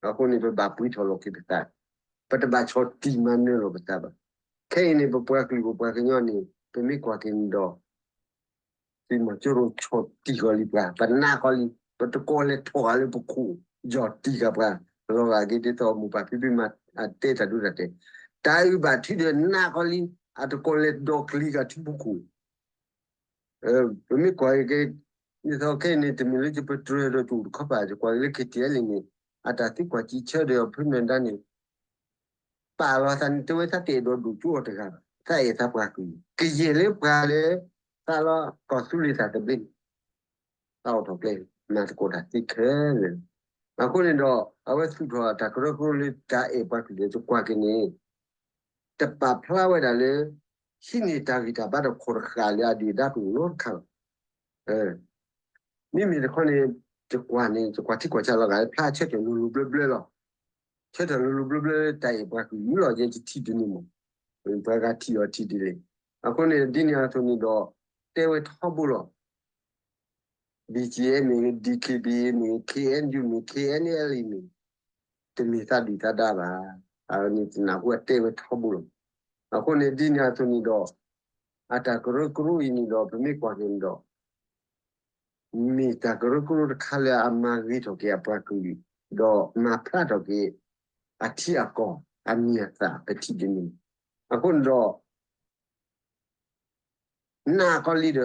အဃိန့ၣ် ပဘၣ်ပှ့ၤထီၣ်လီၤက့ၤပသး, ပတဘၣ်ဆီၣ်တံၢ်မၤနၢၤလီၤပသးဘၣ်. ခဲအံၤန့ၣ် ပပှၤကလုာ်ပပှၤကညီန့ၣ် ပမ့ၢ်ကွၢ်က့ၤန့ၣ်ဒီး သုးမီၤစိရိၤဆီၣ်တံၢ်ဃီၤလံပှၤ, ပနာ်ဃီလံ, ပတကိးလဲၤထီၣ်ဃာ်လၢပခိၣ်, ယီၢ်တံၢ်ဃာ်ပှၤ, လီၤဂာ်က့ၤဒ်သိးမိၢ်ပၢ်ဖံဖုမၤအတဲတၢ်ဒိတၢ်တဲာ်, တၢ်အုၣ်ဘၣ်ထုဒီးနာ်ဃီလံ, အတကိးလဲၤဒိးကျံၤဃာ်ထံဖိခိၣ် ပမ့ၢ်ကွၢ်က့ၤ ဒ်သိးခဲအံၤန့ၣ် တမ့ၢ်လၢယပတြၢၤဒီးတအိၣ်တခီပၤ ယကွၢ်က့ၤလၢ KTLA န့ၣ် အတၢ်သံကွၢ်စံးဆၢဒီးဖုနၢၤဒါန့ၣ် ပာ်လီၤသးန့ၣ် တဲဝဲသးတအဲၣ်ဒိးဒိၣ်ကၠိအီၤတဂၤဘၣ်, သးအဲၣ်သးပှၤကလုာ်, ကယဲၢ်လၢပှၤလၢ သးလီၤကီၢ်သူလ့ၤသးသဘျ့န့ၣ် သးအိၣ်ထီၣ်ကျဲ မၤသကိးတၢ်သ့ခဲလၢာ်. အဃိန့ၣ်ဒီး အဝဲသူၣ်ထီၣ်တၢ်ကရၢကရိလၢတၢ်အဲၣ်ပှၤကလုာ်ဒီး ယကွၢ်က့ၤန့ၣ် တပာ်ဖျါဝဲဒၣ်လၢ ဟံးန့ၢ်တၢ်ဂံၢ်တၢ်ဘါဒီးခိၣ်တဃာ်လၢအဒုၣ်အဒါပူၤနီတခါလီၤ. မ့မ့ၢ်တခီန့ၣ် ယကွၢ်န့ၣ် ယကွၢ်ထံကွၢ်ဆးလီၤဂာ်လၢဖျါဆၢထၢၣ်လိၤလိၤဘျၢဘျၢလီၤ. ဆၢထၢၣ်လိၤလိၤဘျၢဘျၢလၢတၢ်အဲၣ်ပှၤကလုာ်လီၤ. ယဲယထံၣ်ဒ်န့ၣ်မး, ပှၤဂၤထံၣ်အီၤထံၣ်ဒ်လဲၣ်. အဃိန့ၣ် ဒ်န့ၣ်အသိးန့ၣ်ဒီး တဲဝဲထီဘိလီၤ. BGF မ့ၢ်ဂ့ၤ, DKBA မ့ၢ်ဂ့ၤ, KNU မ့ၢ်ဂ့ၤ, KNLA မ့ၢ်ဂ့ၤ, တမ့ၢ်သးဒုၣ်သးဒါဘၣ်. အဝဲန့ၣ်တနၢ်ဟူအတဲဝဲထီဘိလီၤ. အဃိန့ၣ် ဒ်န့ၣ်အသိးန့ၣ်ဒီး အတၢ်ကရၢကရိအံၤန့ၣ်ဒီး ပမ့ၢ်ကွၢ်က့ၤန့ၣ်ဒီး မ့ၢ်တၢ်ကရၢကရိတခါလၢအမၤဂ့ၤထီၣ်က့ၤအပှၤကလုာ်, ဒီးမၤဖျါထီၣ်က့ၤ အထံအကီၢ် အမံၤအသၣ်ပထံၣ်ဒ်န့ၣ်. အဃိန့ၣ်ဒီး နာ်ကီလံဒီး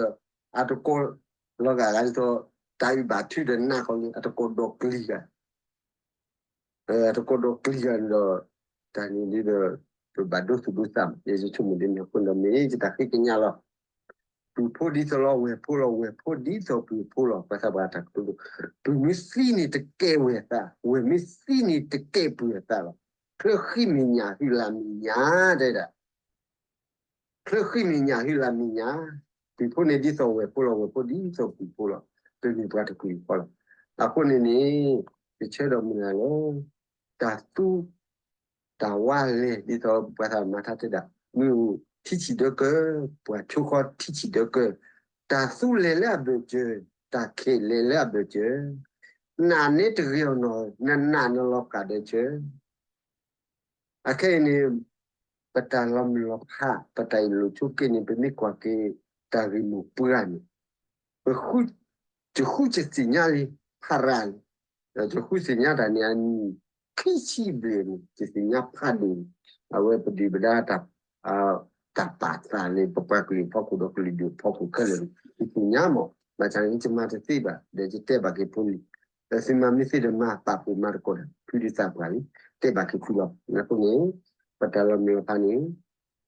အတကိးလီၤဂာ်ဂာ်ဒ်သိး တၢ်အုၣ်ဘၣ်ထုဒီးနးခီန့ၣ် အတကိးဒီးကျံၤဂၤ အတကိးဒီးကျံၤဂၤန့ၣ်ဒီး တၢ်န့ၣ်ဒ်ဒီး ပဘၣ်ဒိသူၣ်ဒိသးမး ယဆိကမိၣ်ဒ်န့ၣ်အဃိ ဒီးမ့ၢ်ယတၢ်ဃ့ကညးလီၤ. ပုၢ်ဖိဒ်သိးလီၤ ဝဲၢ်ဖိလီၤ ဝဲၢ်ဖိဒ်သိးပုၢ်ဖိလီၤ ပှၤသးပှၢ်တၢ်ကတိၤဒိၣ်, ပုၢ်မ့ၢ်သံန့ၣ်တကဲဝဲၢ်အသး, ဝဲၢ်မ့ၢ်သံန့ၣ်တကဲပုၢ်အသးလီၤ. ချၢဃံမဲာ်ညၣ်ဟုလၢ်မဲာ်ညါ တဲဒၣ် ချၢဃံမဲာ်ညၣ်ဟုလၢ်မဲာ်ညါ, ပုၢ်ဖိန့ၣ်ဒ်သိးဝဲၢ်ဖိလီၤ ဝဲၢ်ဖိဒ်သိးပုၢ်ဖိလီၤ, ပမ့ၢ်ပှၤတကလုာ်ဃီလီၤ. အဃိန့ၣ်န့ၣ် ယဆၢဒီးမုၢ်လၢ်လၢ တၢ်သူ တၢ်ဝါလဲၤ ဒ်သိးပှၤသးမၤထါတဲဒၣ် မ့ၣ်အူထံဆံၣ်ဒၢကၢၢ်, ပှၤဆိဃီထံဆံၣ်ဒၢကၢၢ်, တၢ်သူလဲၤလၢအဘၢၣ်စၢၤ, တၢ်ခဲးလဲၤလၢအဘၢၣ်စၢၤ, နးနဲတဂ့ၤအီၤနီၤ နနးနလီၤဃာ်ဒၢးဆၢ အခဲအံၤန့ၣ် ပတၢ်လီၤမုၢ်လီၤဖး ပတၢ်အ့ၣ်လိာ်ဆိးက့န့ၣ် ပမ့ၢ်ကွၢ်က့ၤ တၢ်ဂ့ၢ်မိၢ်ပှၢ်န့ၣ် ပ ယဃုယသ့ၣ်ညါလံ ဖးရၤလံ, ဒီးယဃုသ့ၣ်ညါတၢ်န့ၣ် အနံၣ်ခံဆံဘျဲၣ်န့ၣ် ယသ့ၣ်ညါဖးဒိၣ်န့ၣ် အဝဲပဒုၣ်ပဒါတၢ် တၢ်ပာ်သးလၢပပှၤကလုာ်အဖီခိၣ်ဒီးကလုာ်ဒူၣ်အဖီခိၣ်ခဲလၢာ်န့ၣ် ယသ့ၣ်ညါမး, ဘၣ်ဆၣ်န့ၣ် ယမၤတသ့ဘၣ် ဒီးယတဲဘၣ်က့ၤဖိလံၤ, ဒီးသုမၤမ့ၢ်သ့ဒီးမၤပာ်ဖှိၣ်မၤသကိးတၢ် ဖုဒုးသးပှၢ်လံ, တဲဘၣ်က့ၤဖုလီၤ. အဃိန့ၣ် ပတၢ်လီၤမုၢ်လီၤဖးန့ၣ်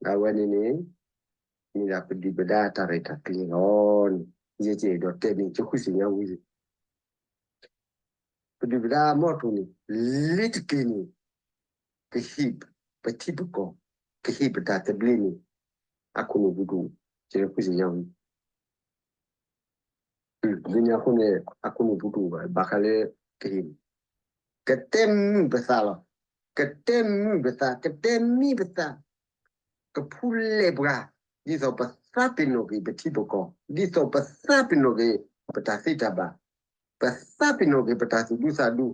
အဝဲန့ၣ်န့ၣ် မ့ၢ်ဒၣ်ပဒုၣ်ပဒါတၢ်ရဲၣ်တၢ်ကျဲၤလီၤန့ၣ် ယဲကဲဒီးတဲန့ၣ် ယဃုသ့ၣ်ညါဝံၤ ပဒုၣ်ပဒါအမီထိၣ်န့ၣ် လ့ၤတက့ၢ်န့ၣ် ကဟ့ၣ်ပထံပကီၢ် ကဟ့ၣ်ပတၢ်သဘျ့န့ၣ် အခိၣ်နူာ်ပူၤတအိၣ် ယဃုသ့ၣ်ညါဝံၤ ဒ်န့ၣ်အဃိန့ၣ် အခိၣ်နူာ်ပူၤတအိၣ်ဘၣ် ဘၣ်ဃးလၢကဟ့ၣ်န့ၣ် ကတဲမုာ်ပသးလီၤ. ကတဲမုာ်ပသး ကတဲမံပသး ကဖူလဲၣ်ပှၤ ဒ်သိးပသးပ့ၤနီၣ်က့ၤပထံပကီၢ် ဒ်သိးပသးပ့ၤနီၣ်က့ၤ ပတၢ်သ့တၢ်ဘၣ် ပသးပ့ၤနီၣ်က့ၤပတၢ်သူၣ်ဒူသးဒူ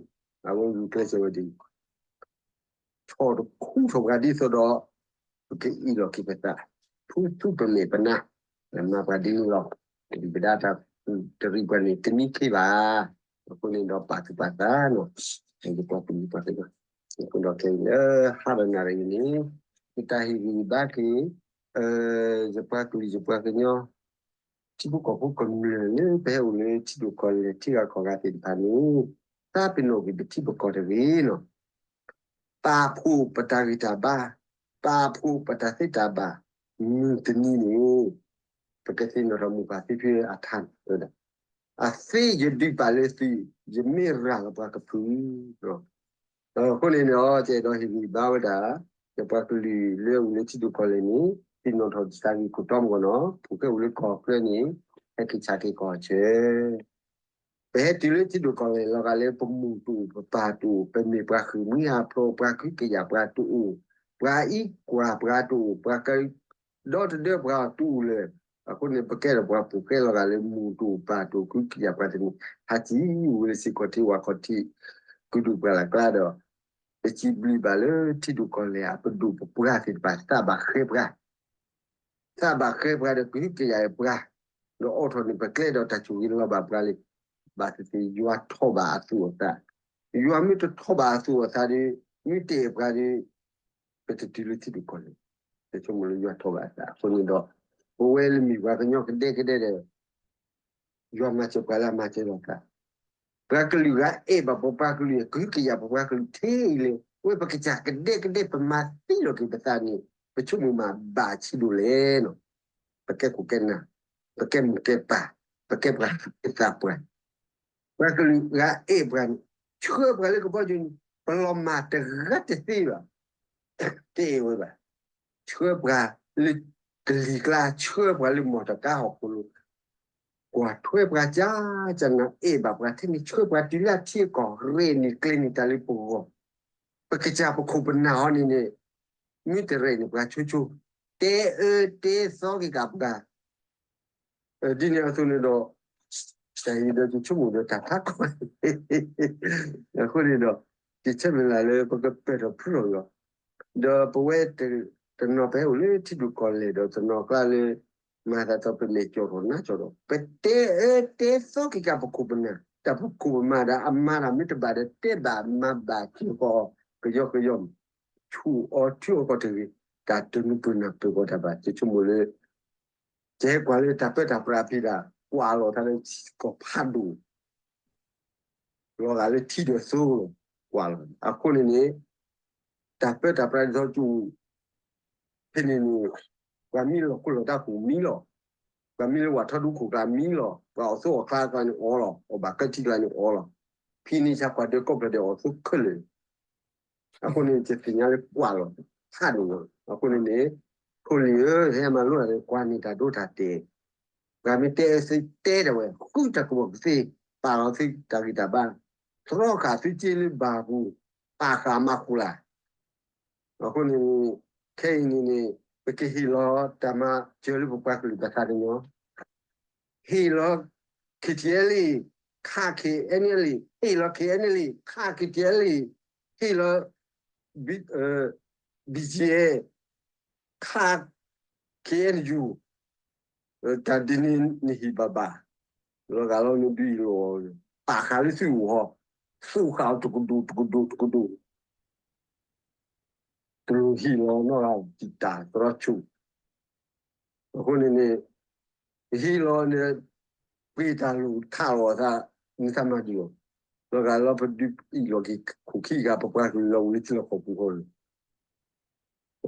အဝဲဂုာ်ကျဲးစၢးဝဲဒ်န့ၣ် ဆီၣ်တခူထီၣ်ပှၤဒ်သိးဒီး ပကအံးလီၤက့ၤပသး ဖုသူပမဲာ်ပနါ မၤပှၤဒ်န့ၣ်လီၤ. ပဒုၣ်ပဒါတၢ်တရံးပှၤန့ၣ် တမံခ့ဘၣ်. အဃိန့ၣ်ဒီးပာ်သူၣ်ပာ်သးနီၤ ယပှၤကလုာ်ပှၤကညီ အဃိဒီးခဲအံၤလၢဟါဒီးနၣ်ရံၣ်အံၤန့ၣ် ယတၢ်ဟ့ၣ်ဂံၢ်ဘါက့ၤ ယပှၤကလုာ်ယပှၤကညီ ထံဖိကီၢ်ဖိကမျၢၢ်လၢပဟဲအိၣ်လၢထံဒိၣ်ကီၢ်လဲၢ်ထံဂၤကီၢ်ဂၤသ့ၣ်တဖၣ်န့ၣ် သးပ့ၤနီၣ်က့ၤပထံပကီၢ်တဂ့ၤနီၤ ပာ်ဖှိၣ်ပတၢ်ဂံၢ်တၢ်ဘါ, ပာ်ဖှိၣ်ပတၢ်သ့တၢ်ဘၣ်, မုၢ်တနံၤန့ၣ် ပကသ့ၣ်နီၣ်ထီၣ်မိၢ်ပၢ်သ့ဖဲအထါန့ၣ် အသ့ယဒုးပာ်လၢသု, ယမ့ၢ်ရၤလီၤပှၤကဖုး, အဃိန့ၣ်န့ၣ် ယအဲၣ်ဒိးဟ့ၣ်ဂံၢ်ဘါဝဲဒၣ် ယပှၤကလုာ်လၢအအိၣ်လၢထံဒိၣ်ကီၢ်လဲၢ်န့ၣ် သ့ၣ်နီၣ်ထီၣ်တၢ်ဂ့ၢ်ခိၣ်တီမဂီၢ်နီၤ ဖိၣ်ဃဲအိၣ်လၢကီၢ်ချၢန့ၣ် ဟဲက့ၤဆၣ်က့ၤကီၢ်ဆၢ ပဟဲတုၤလၢထံဒိၣ်ကီၢ်လဲၢ်လီၤဂာ်လၢပမိၢ်တအိၣ် ပပၢ်တအိၣ် ပမ့ၢ်ပှၤဃ့ၢ်မှံဟးဖျိး ပှၤကဟုကယာ်ပှၤတအိၣ်, ပှၤအံးကွၢ်ပှၤတအိၣ်, ပှၤကဒီတဒၢပှၤတအိၣ်လၢၤ, အဃိန့ၣ် ပကဲထီၣ်ပှၤဖိၣ်ဃဲလီၤဂာ်လၢမိၢ်တအိၣ်ပၢ်တအိၣ် ကဟုကယာ်ပှၤတန့ၢ် ဟးစံၣ်ဝဲလၢစ့ၢ်ကီးထံဝၣ်ခီၣ်ထံး ကုဒူၣ်ပှၢ်လၢ်ကျါဒီး ပစံးဘျုးဘၣ်လၢထံဒိၣ်ကီၢ်လဲၢ်အပဒိၣ်ပပှၢ်သ့ၣ်တဖၣ် သးဘၣ်ဃဲပှၤ သးဘၣ်ဃဲပှၤဒီးကဟုကယာ်ပှၤ, ဒီးအိးထီၣ်န့ၢ်ပကျဲဒီးတၢ်ဆိၣ်ဂ့ၤလီၤဘၣ်ပှၤလံ, ဘၣ်သ့ၣ်သ့ၣ်ယွၤထီၣ်ဘၣ်အသူၣ်အသး, ယွၤမ့ၢ်တထီၣ်ဘၣ်အသူၣ်အသးဒီး မ့ၢ်တအဲၣ်ပှၤဒီး ပတတုၤလၢထံဒိၣ်ကီၢ်လဲၢ်, ပဆိကမိၣ်လၢယွၤထီၣ်ဘၣ်အသးအဃိန့ၣ်ဒီး ပဝဲလၢမ့ၢ်ပှၤကညီကဒဲကဒဲဒီး ယွၤမၤစၢၤပှၤလၢအမၤစၢၤလိာ်သး, ပှၤကလုာ်ဂၤအဲၣ်ဘၣ်ပပှၤကလုာ် ကဟုကယာ်ပပှၤကလုာ်ထဲအံၤလၢ ဝဲပကစၢ်ကဒဲကဒဲ ပမၤသံလီၤက့ၤပသးန့ၣ် ပဆိကမိၣ်မးဘၣ်ဆံးဒိၣ်လဲၣ်နီၤ, ပကဲခိၣ်ကဲနၢ်, ပကဲမိၢ်ကဲပၢ်, ပကဲပှၤသးပှၢ်, ပှၤကလုာ်ဂၤအဲၣ်ပှၤန့ၣ် ဆှၢပှၤလၢကဘီယူၤန့ၣ် ပလီၤမၢ်တဂၤတသ့ဘၣ်, တအဲၣ်ဝဲဘၣ်, ဆှၢပှၤလၢကလံၤကျါ ဆှၢပှၤလၢမီၢ်တကါဟီၣ်ခိၣ်လိၤ ကွၢ်ထွဲပှၤကၢ်ကၢ်နၤ အဲၣ်ဘၣ်ပှၤထဲန့ၣ် ဆှၢပှၤတုၤလၢအထံအကီၢ် ရဲၣ်န့ၢ်ကျဲၤန့ၢ်တၢ်လၢပဂီၢ်, ပကစၢ်ပခိၣ်ပနၢ်ဟီန့ၣ်န့ၣ် မ့ၢ်တရဲၣ်န့ၢ်ပှၤဆိဆိ တဲအၢတဲသီက့ၤကးပှၤ ဒ်န့ၣ်အသိးန့ၣ်ဒီး တၢ်အံၤဒီးယဆိကမိၣ်ဒီးတၢ်ဖးကွၢ် အဃိန့ၣ်ဒီး ယဆၢမုၢ်လၢ်လၢပကပၢၢ်ထီၣ်ဖုးထီၣ်လီၤ, ဒီးပဝဲတနီၤပဟဲအိၣ်လၢထံဒိၣ်ကီၢ်လဲၢ်ဒီး တနီၤကျါလၢ မၤသးဒီးပမဲာ်ကၠီၣ်ထီၣ်နါကၠီၣ်ထီၣ် ပတဲအၢတဲသီက့ၤကးပခိၣ်ပနၢ် တၢ်ပခိၣ်ပမၤဒီးအမၤတၢ်မ့ၢ်တဘၣ်ဒီး တဲဘၣ်မၤဘၣ်က့ၤဃီ ကယီကယီ ဆူၣ်အီၤထုအီၤကီၢ်တဂ့ၤ, တၢ်တနုာ်ပၢၢ်နၢ်ပၢၢ်ကီးတၢ်ဘၣ် ယဆိကမိၣ်လၢ ကဟဲကွၢ်လၢတၢ်ပၢတၢ်ပြးဖံးတၢ် ကွၢ်လီၤသးလၢကီၢ်ဖးဒိၣ် လီၤဂာ်လၢထံဒီးသိလီၤ, ကွၢ်လီၤ. အဃိန့ၣ်န့ၣ် တၢ်ပၢတၢ်ပြးဒ်သိးကၠိ ဖဲန့ၣ်န့ၣ် ပှၤမံလီၤခိၣ်လီၤတၢ်ဃိမံလီၤ. ပှၤမံလၢဝၣ်ထီၣ်ဒူခိၣ်ကျါမံလီၤ. ပှၤအီၣ်သိအီၣ်ချါကျါန့ၣ်အီလီၤ. အီၣ်ဘၣ်ကၢထံကျါန့ၣ်အီလီၤ. ဖဲန့ၣ်ဆါပှၤဒၢးကီၢ်ဖျၢၣ်ဒဲးအီၣ်သိခဲလၢာ်. အဃိန့ၣ် ယသ့ၣ်ညါလၢကွၢ်လီၤဖးဒိၣ်လီၤ. အဃိန့ၣ်န့ၣ် ဖိလံၤဧၢ, ဟဲမၤလိတၢ်ဒီးကွၢ်န့ၢ်တၢ်ဒိတၢ်တဲာ်, ပှၤမ့ၢ်တဲအၢသ့တဲဒၣ်ဝဲ, ဃုတၢ်ကူၣ်ဘၣ်ကူၣ်သ့, ပာ်လီၤသုတၢ်ဂံၢ်တၢ်ဘါ, တြီဃာ်သုစ့လၢဘၤပူၤ, ပာ်ဃာ်မၤဃူၤလၢ်. အဃိန့ၣ် ခဲအံၤန့ၣ်န့ၣ် ပကဟ့ၣ်လီၤတၢ်မၤစၢၤလၢပပှၤကလုာ်ပသးကညီၤ, ဟ့ၣ်လီၤ KTLA ခး KNLA, ဟ့ၣ်လီၤ KNLA ခး KTLA, ဟ့ၣ်လီၤ BGF ခး KNU, တၢ်ဒ်န့ၣ်နဟ့ၣ်ဘၣ်ဘၣ်, လီၤဂာ်လီၤနဒုးယလီၤ, ပာ်ဃာ်လၢသုဂီၢ်, သူၣ်ဃာ်အီၤတကဒိၣ်တကဒိၣ်တကဒိၣ်, တလိၣ်ဟ့ၣ်လီၤနီၢ်ဂၤတံာ်တာ်သရီဆိ, အဃိန့ၣ်န့ၣ် ဟ့ၣ်လီၤန့ၣ် ပှ့ၤတၢ်လိၣ်ခးလီၤသး, မ့ၢ်သးမၤဒံးအီၤ, လီၤဂာ်လီၤပဒုးအံၣ်လီၤက့ၤခိၣ်ခံဂၤ ပပှၤကလုာ်လီၤအိၣ်လၢထံလီၢ်ကီၢ်ပူၤဃီလီၤ.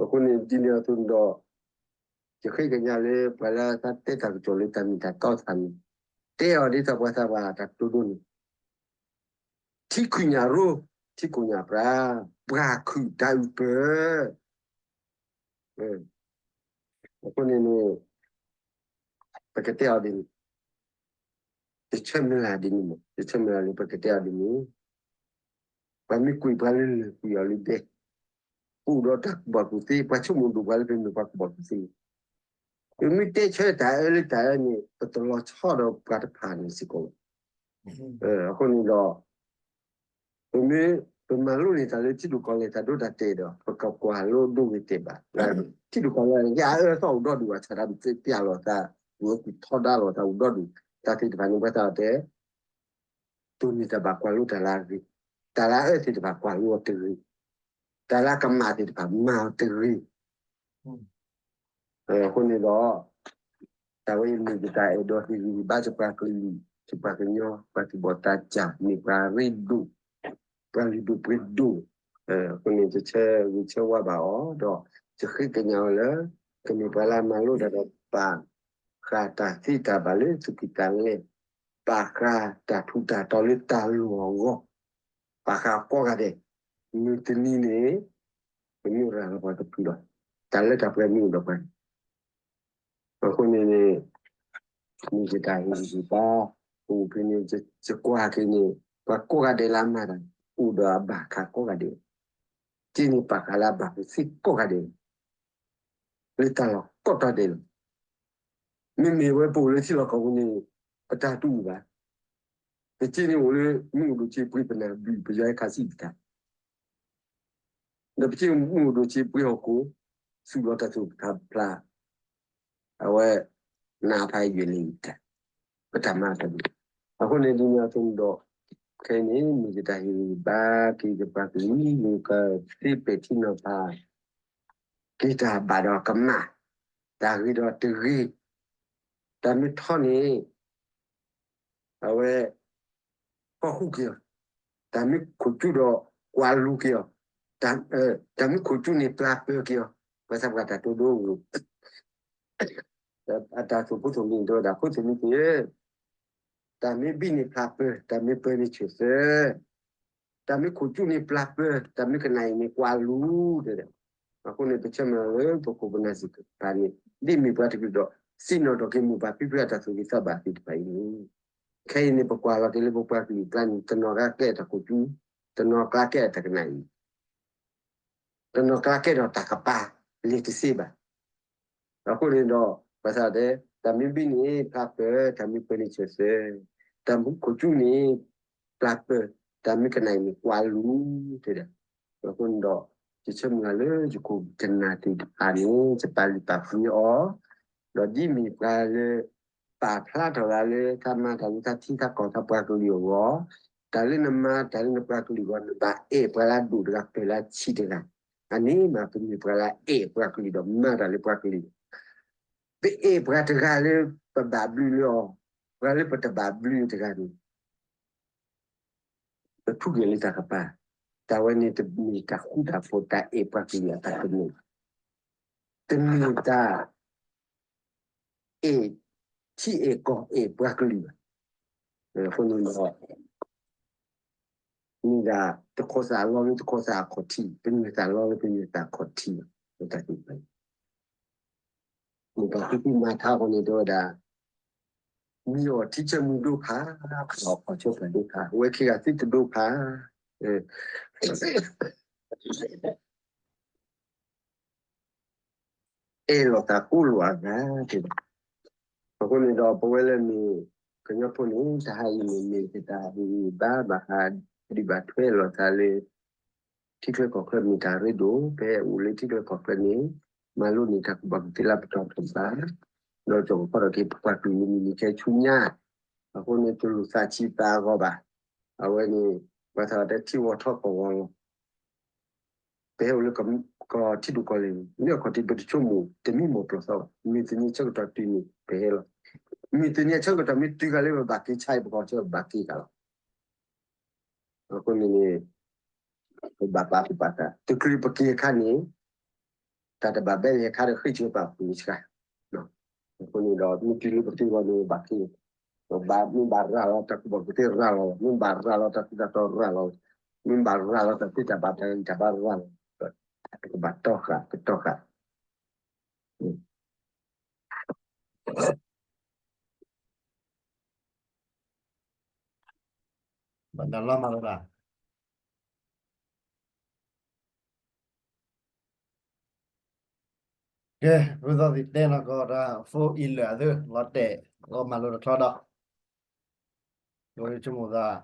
အဃိန့ၣ် ဒ်န့ၣ်အသိးဒီး ယဃ့ကညးလၢပှၤလၢအသးတဲတၢ်ကစီၣ်လၢတၢ်မ့ၢ်တၢ်တီသးန့ၣ်, တဲအီၤဒ်သိးပှၤသးပှၢ်တၢ်ကတိၤဒိန့ၣ်, ထံခုၣ်ညၣ်ရိ, ထံခုၣ်ညၣ်ပြါ, ပှၤခုၣ်တၢ်အုၣ်ပၢၤ. အဃိန့ၣ်န့ၣ် ပကတဲအီၤဒ်န့ၣ်, ယဆၢမုၢ်လၢ်ဒ်န့ၣ်မး, ယဆၢမုၢ်လၢ်လၢပကတဲအီၤဒ်န့ၣ်, ပှၤမ့ၢ်ကွံာ်ပှၤလၢလၢၢ် ကွံာ်အီၤလၢဒဲ, ပအိၣ်ဒီးတၢ်ကူၣ်ဘၣ်ကူၣ်သ့, ပှၤဆိကမိၣ်ဒိၣ်ပှၤလၢပမ့ၢ်ပှၤကူၣ်ဘၣ်ကူၣ်သ့, ပမ့ၢ်တဲဆၢတၢ်အၢလၢတၢ်အၢန့ၣ် ပတလီၤဆီဒီးပှၤတဖၣ်န့ၣ်စ့ၢ်ကီးဘၣ်. အဃိန့ၣ်ဒီး ပမ့ၢ် ပမၤလိန့ၢ်တၢ်လၢထံဒိၣ်ကီၢ်လဲၢ်တၢ်ဒိတၢ်တဲာ်ဒီး ပကကွၢ်လိဒိဂ့ၤတဲာ်ဘၣ်. ထံဒိၣ်ကီၢ်လဲၢ် ယအၢသီၣ်အိၣ်ဒီဒူၣ်ဘၣ်ဆၣ်ဒီး ပသ့ပျၢ်လိာ်သး, ပှၤကူၣ်ထီဒါလိာ်သးအိၣ်ဒီဒူၣ်, တၢ်သ့ၣ်တဖၣ်န့ၣ် ပှၤသးအီၤတဲ တိၢ်န့ၢ်တၢ်ဘၣ်ကွၢ်လိတၢ်လၢအဂ့ၤ, တၢ်လၢအအၢသ့ၣ်တဖၣ်ကွၢ်လိအီၤတဂ့ၤ, တၢ်လၢအကမၣ်သ့ၣ်တဖၣ်မၤအီၤတဂ့ၤ. အဃိန့ၣ်ဒီး တၢ်ဝဲအံၤမ့ၢ်ယတၢ်အဲၣ်ဒိးဟ့ၣ်ဂံၢ်ဟ့ၣ်ဘါယပှၤကလုာ်, ယပှၤကညီ, ပှၤသူၣ်ဘီၣ်သးစၢ်, မ့ၢ်ပှၤရ့ဒိၣ်, ပှၤလုၢ်ဒိၣ်ပှ့ၤဒိၣ်, အဃိန့ၣ် ယဆၢဂ့ၤဆၢဝါဘၣ်အီၤ, ဒီးယဃ့ကညးအီၤလၢ ကမ့ၢ်ပှၤလၢအမၤလိတၢ်ဒီးပာ် ဃာ်တၢ်သ့တၢ်ဘၣ်လၢသူၣ်ကံၢ်သးလဲ, ပာ်ဃာ်တၢ်ထူးတၢ်တီၤလၢတၢ်လိၣ်အဂီၢ်, ပာ်ဃာ်ကိးဂၤဒဲး, မုၢ်တနံၤန့ၣ် ပမ့ၢ်ရၤလီၤပှၤတဖုဒီး တၢ်လၢတၢ်ပှဲၤမ့ၢ်အိၣ်ဒီးပှၤန့ၣ်, အဃိန့ၣ်န့ၣ် မ့ၢ်ယတၢ်ဟ့ၣ်ဂံၢ်ဟ့ၣ်ဘါ, အိၣ်ဖဲန့ၣ် ယကွၢ်က့ၤန့ၣ် ပှၤကိးဂၤဒဲးလၢအမၤတၢ် အိၣ်ဒီးအဘၣ်ခးကိးဂၤဒဲး, က့န့ၣ်ပာ်ဃာ်လၢအဘၣ်ပသ့ကိးဂၤဒဲး လၢတၢ်လီၢ်ကိးတီၤဒဲးလီၤ. မ့မ့ၢ်ဝဲပအိၣ်လၢထံလီၢ်ကီၢ်ပူၤန့ၣ် ပတၢ်တူၢ်ဘၣ်. ပစ့န့ၣ်အိၣ်လၢမ့ၣ်အူဒိၣ်စ့ပှ့ၤပနၢ်ဘုၣ် ပယီၤဟဲခးစံၣ်ပတၢ်, ဒီးပစ့မ့ၣ်အူဒိၣ်စ့ပှ့ၤဟီၣ်ခိၣ်, စူးလီၤတၢ်သူၣ်ဖျးဖျါ, အဝဲ နးဖးယံာ်လံတၢ်, ပတၢ်မၤတၢ်ဒ်, အဃိန့ၣ်ဒ်န့ၣ်အသိးဒီး ခဲအံၤန့ၣ် မ့ၢ်ယတၢ်ဟ့ၣ်ဂံၢ်ဘါက့ၤယပှၤကလုာ်လၢကသ့ပဲာ်ထံနီၤဖး က့ၤတၢ်ဘၣ်ဒီးကမၣ်, တၢ်ဂ့ၤဒီးတဂ့ၤ, တၢ်မ့ၢ်ထီန့ၣ် အဝဲ ဖီၣ်ဃူက့ၤအီၤ, တၢ်မ့ၢ်ခိၣ်ကၠူဒီးကွၢ်လူၤက့ၤအီၤ, တၢ်မ့ၢ်ခိၣ်ကၠူန့ၣ်ပျၢ်ပၢၤက့ၤအီၤ, ပှၤသးပှၢ်တၢ်တိၢ်ဒိ အတၢ်သိၣ်ဖိသိၣ်လံၤတဲဝဲဒၣ် ဖိသ့ၣ်မုၢ်သ့ၣ်ဧၢ, တၢ်မ့ၢ်ဘံၣ်န့ၣ်ဖျါပၢၤ, တၢ်မ့ၢ်ပၢၤန့ၣ်ဆၢၣ်သၢ, တၢ်မ့ၢ်ခိၣ်ကၠူန့ၣ်ပျၢ်ပၢၤ, တၢ်မ့ၢ်ကနၣ်အံၤန့ၣ်ကွၢ်လူၤ, တဲဒၣ်. အဃိန့ၣ် ပဆၢမုၢ်လၢ်လၢပခိၣ်ပနၢ်သ့ၣ်တဖၣ်န့ၣ် ဒ်မ့ၢ်ပှၤတကလုာ်ဒီး စံၣ်နီၤထီၣ်က့ၤမိၢ်ပၢ်ဖံဖုအတၢ်သူၣ်ဂ့ၤသးဘၣ်သ့ၣ်တဖၣ်အံၤန့ၣ်, ခဲအံၤန့ၣ် ပကွၢ်လီၤက့ၤလၢပပှၤကလုာ်အကျါန့ၣ် တနီၤကျါကဲတၢ်ခိၣ်ကၠူ, တနီၤကျါကဲတၢ်ကနၣ်အံၤ တနီၤကျါကဲထီၣ်တၢ်ကပၤ လဲၤတသ့ဘၣ်. အဃိန့ၣ်ဒီး ပှၤသးတဲ တၢ်မ့ၢ်ဘံၣ်န့ၣ်ဖျါပၢၤ, တၢ်မ့ၢ်ပၢၤန့ၣ်ဆၢၣ်သၢ, တၢ်မ့ၢ်ခိၣ်ကၠူန့ၣ် ဖျါပၢၤ, တၢ်မ့ၢ်ကနၣ်အံၤန့ၣ်ကွၢ်လူၤ တဲဒၣ်. အဃိန့ၣ်ဒီး ယဆၢမုၢ်လၢ်လၢယခိၣ်ကနၢ်သ့ၣ်တဖၣ်န့ၣ် ယပာ်လုၢ်ပာ်ပှ့ၤအီၤ, ဒီးဒ်မ့ၢ်ပှၤလၢ ပာ်ဖျါထီၣ်ဂၤလၢ တၢ်မၤတၢ်လၢတၢ်ထံတၢ်ကီၢ်တၢ်ပှၤကလုာ်အဂီၢ်, တၢ်လၢနမၤတၢ်လၢနပှၤကလုာ်အဂီၢ် နဘၣ်အဲၣ်ပှၤလၢအဒိၣ်တဂၤ ပၢၢ်လၢအဆံးတဂၤ, အန့ၣ်မးပမ့ၢ်ပှၤလၢအအဲၣ်ပှၤကလုာ်ဒီးမၤတၢ်လၢပှၤကလုာ်, ပအဲၣ်ပှၤတဂၤလၢပဘၣ်ဘျုးလၢအီၤ, ပှၤလၢပတဘၣ်ဘျုးတဂၤန့ၣ် ထူၣ်က့ၤလၢတၢ်ကပၤ, တၢ်ဝဲန့ၣ်တမ့ၢ်တၢ်ဃူတၢ်ဖိး တၢ်အဲၣ်ပှၤကလုာ်အတၢ်ကမၣ်, တမ့ၢ်တၢ် အဲၣ်ထံအဲၣ်ကီၢ်အဲၣ်ပှၤကလုာ်ဘၣ်. အဃိန့ၣ်ဒီး မ့ၢ်ဒၣ်တခီသးလီလၢတခီသးအခီၣ်ထံး, ပမ့ၢ်သးလီလၢပမ့ၢ်သးအခီၣ်ထံးဘၣ်. တၢ်သ့ၣ်တဖၣ်န့ၣ် မ့ၢ်ပှၤသူၣ်မၤထါအဃိန့ၣ် တဲဝဲဒၣ် မ့ၢ်အီၤထံဆၢမုၢ်ဒိၣ်ဖး, အီၣ်ခီၣ်ဆၢပှၤဒိၣ်ဖး, ဝဲခံဂၤသုတဒိၣ်ဖး အဲၣ်လိာ်သးကိးလိာ်အဂၤတ့ၢ်ဘၣ်. အဃိန့ၣ်ဒီး ပဝဲလၢမ့ၢ်ကညီဖိန့ၣ် တဟါအံၤန့ၣ် မ့ၢ်တၢ်ဟ့ၣ်ဂံၢ်ဘါ ဘၣ်ဟးဒုးဘၣ်ထွဲလိာ်သးလၢ ထံချၢကီၢ်ချၢမ့ၢ်တၢ်ရ့ဒိၣ်, ပဟဲအိၣ်လၢထံချၢကီၢ်ချၢန့ၣ် မၤလိန့ၢ်တၢ်ကူၣ်ဘၣ်ကူၣ်သ့လၢပတီၢ်တဘၣ်, ဒီးကၠီၣ်ကဖီထီၣ်က့ၤပပှၤကလုာ်လၢမုၢ်နံၤခဲဆူညါ, အဃိန့ၣ် တလိၣ်သးဆံးသးဂီၤဘၣ်. အဝဲန့ၣ် ပှၤသးဝဲတဲထံဝီၤထီၣ်ကီၢ်ဝီၤလီၤ. ပဟဲအိၣ်လၢကီၢ်ထံဒိၣ်ကီၢ်လဲၢ်န့ၣ် လၢအခီၣ်ထံးပတဆိကမိၣ် တမံမီၢ်ပျီၢ်သီဘၣ်. မုၢ်တနံၤဆၢကတီၢ်တုၤန့ၣ် ပဟဲလီၤ. မုၢ်တနံၤဆၢကတီၢ်မ့ၢ်တုၤဃီၤလၢပဘၣ်က့ၤဆါအံၤ ပကီၢ်ဆၢဘၣ်က့ၤဃီၤလီၤ. အဃိန့ၣ်န့ၣ် ပဘၣ်ပာ်သူၣ်ပာ်သး တချုးပက့ၤအခါန့ၣ် တၢ်တဘၣ်ဘၣ်လဲၤခါဒီးဃ့ၢ်ဆၢပာ်ဖှိၣ်ဆှါ. အဃိန့ၣ်ဒီး မ့ၢ်တုၤလၢပက့ၤဂီၤန့ၣ် ဘၣ်က့ၤ, ဘၣ်မ့ၢ်ဘၣ်ရၤလီၤတၢ်ကူၣ်ဘၣ်ကူၣ်သ့ရၤလီၤ, မ့ၢ်ဘၣ်ရၤလီၤတၢ်ထူးတၢ်တီၤရၤလီၤ, မ့ၢ်ဘၣ်ရၤလီၤတၢ်သ့တၢ်ဘၣ်တၢ်ဂံၢ်တၢ်ဘါရၤလီၤ, ကဘၣ်တီဃာ် ကတီဃာ် ဘၣ်တၢ်လီၤမၢ်လၢၤဘၣ်. ကဲ, ဖုသီသံးတဲနီၢ်ကီၢ်တၢ် ဖိအံၤလၢာ်အသး လီၤတဲာ် လီၤမၢ်လိာ်တချီဒီး ဝဲဆိကမိၣ်သး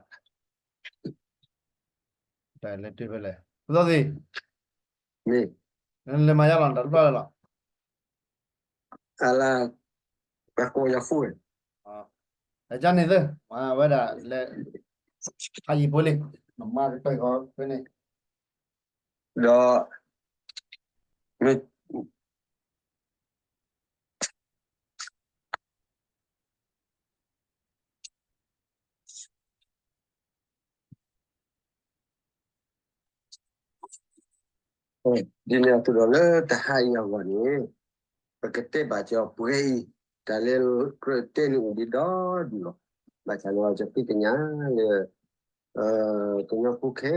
တၢ်လဲၤတုၤဖဲလဲၣ် ဖုသီသံး, မ့ၢ် လဲၤမၤယါလီၤ တၢ်တဖျၢၣ်လၢလီၤ အလါ ပှၤကိးယၤဖိဝဲ, အကန့ၣ်သ့ မၤဝဲဒၣ်လဲၤ ဖးယံၤဖိလံ, မၤကတၢၢ်ဃီဖဲန့ၣ်, ဒီး မ့ၢ် ဒ်န့ၣ်အသိးဒီးလၢတဟါအံၤအဂီၢ်န့ၣ် ပကတဲဘၣ်ကီးပှဲၤအံၤ တၢ်လၢကြၢးတဲန့ၣ်အိၣ်ဒံးဒီဒူၣ်လီၤ. ဘၣ်ဆၣ်န့ၣ် ယသ့ၣ်ညါလၢ ကညီဖိခဲ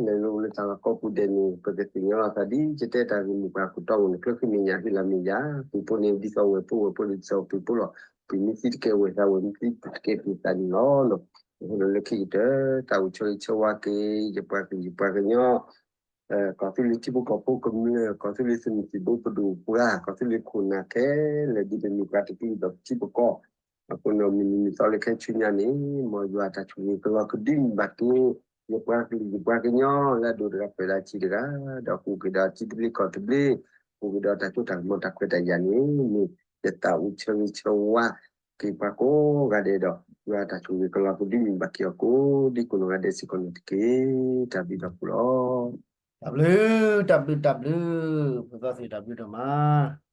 လၢာ်လၢအိၣ်လၢတၢ်လီၢ်ကိးပူၤဒဲးန့ၣ် ပကသ့ၣ်ညါလီၤသးဒ် ယတဲတၢ်ဂ့ၢ်မိၢ်ပှၢ်ခိၣ်တီအိၣ်န့ၣ် ဖျၢၣ်ဃံမဲာ်ညါဃံလၤမဲာ်ညါ ပှ့ၤဖိန့ၣ်ဒ်သိးဝဲၢ်ဖိ ဝဲၢ်ဖိဒ်သိးပှ့ၤဖိလီၤ. ပှ့ၤမ့ၢ်သံတကဲဝဲၢ်သး ဝဲၢ်မ့ၢ်သံတကဲပှ့ၤသးန့ၣ်လီၤ. အဃိဒီးလၢခံကတၢၢ် တၢ်အိၣ်ဆၢဂ့ၤဆၢဝါက့ၤ ယပှၤကလုာ်ယပှၤကညီ ကီၢ်သူလ့ၤထံဖိကီၢ်ဖိကမျၢၢ် ကီၢ်သူလ့ၤသုးမုၢ်သံၣ်ဘိပဒိၣ်ပှၢ် ကီၢ်သူလ့ၤခိၣ်နၢ်ခဲလၢာ် ဒ်ပမ့ၢ်ပှၤတကလုာ်ဒီးပထံပကီၢ်, အဃိန့ၣ် မုၢ်နံၤမုၢ်သီလၢခဲဆူညါန့ၣ် မ်ယွၤတၢ်ဆိၣ်ဂ့ၤကလီၤကဒုမ့ၢ်ဘၣ်က့ၤ ယပှၤကလုာ်ယပှၤကညီလၢအဒိၣ်တဂၤဖျၢၣ်တဂၤဆံးတဂၤ, ဒီးဟူးက့ၤဒီးထံသဘျ့ကီၢ်သဘျ့, ဟူးက့ၤဒီးတၢ်စိတၢ်ကမီၤတၢ်ခွဲးတၢ်ယာ်န့ၣ် မ့ၢ်ယသးအိၣ်ဆၢဂ့ၤဆၢဝါက့ၤပှၤကိးဂၤဒဲးဒီး ယွၤတၢ်ဆိၣ်ဂ့ၤကလီၤကဒုမ့ၢ်ဘၣ်က့ၤအီၤကိးဒံကိးနီၢ်ဂၤဒဲးစ့ၢ်ကီးန့ၣ်တက့ၢ်. တၢ်ဘျုးဒီးပူၤလီၤ. တၢ်ဘျုး တၢ်ဘျုး တၢ်ဘျုး ဖိသီသံး တၢ်ဘျုးဒိၣ်မး.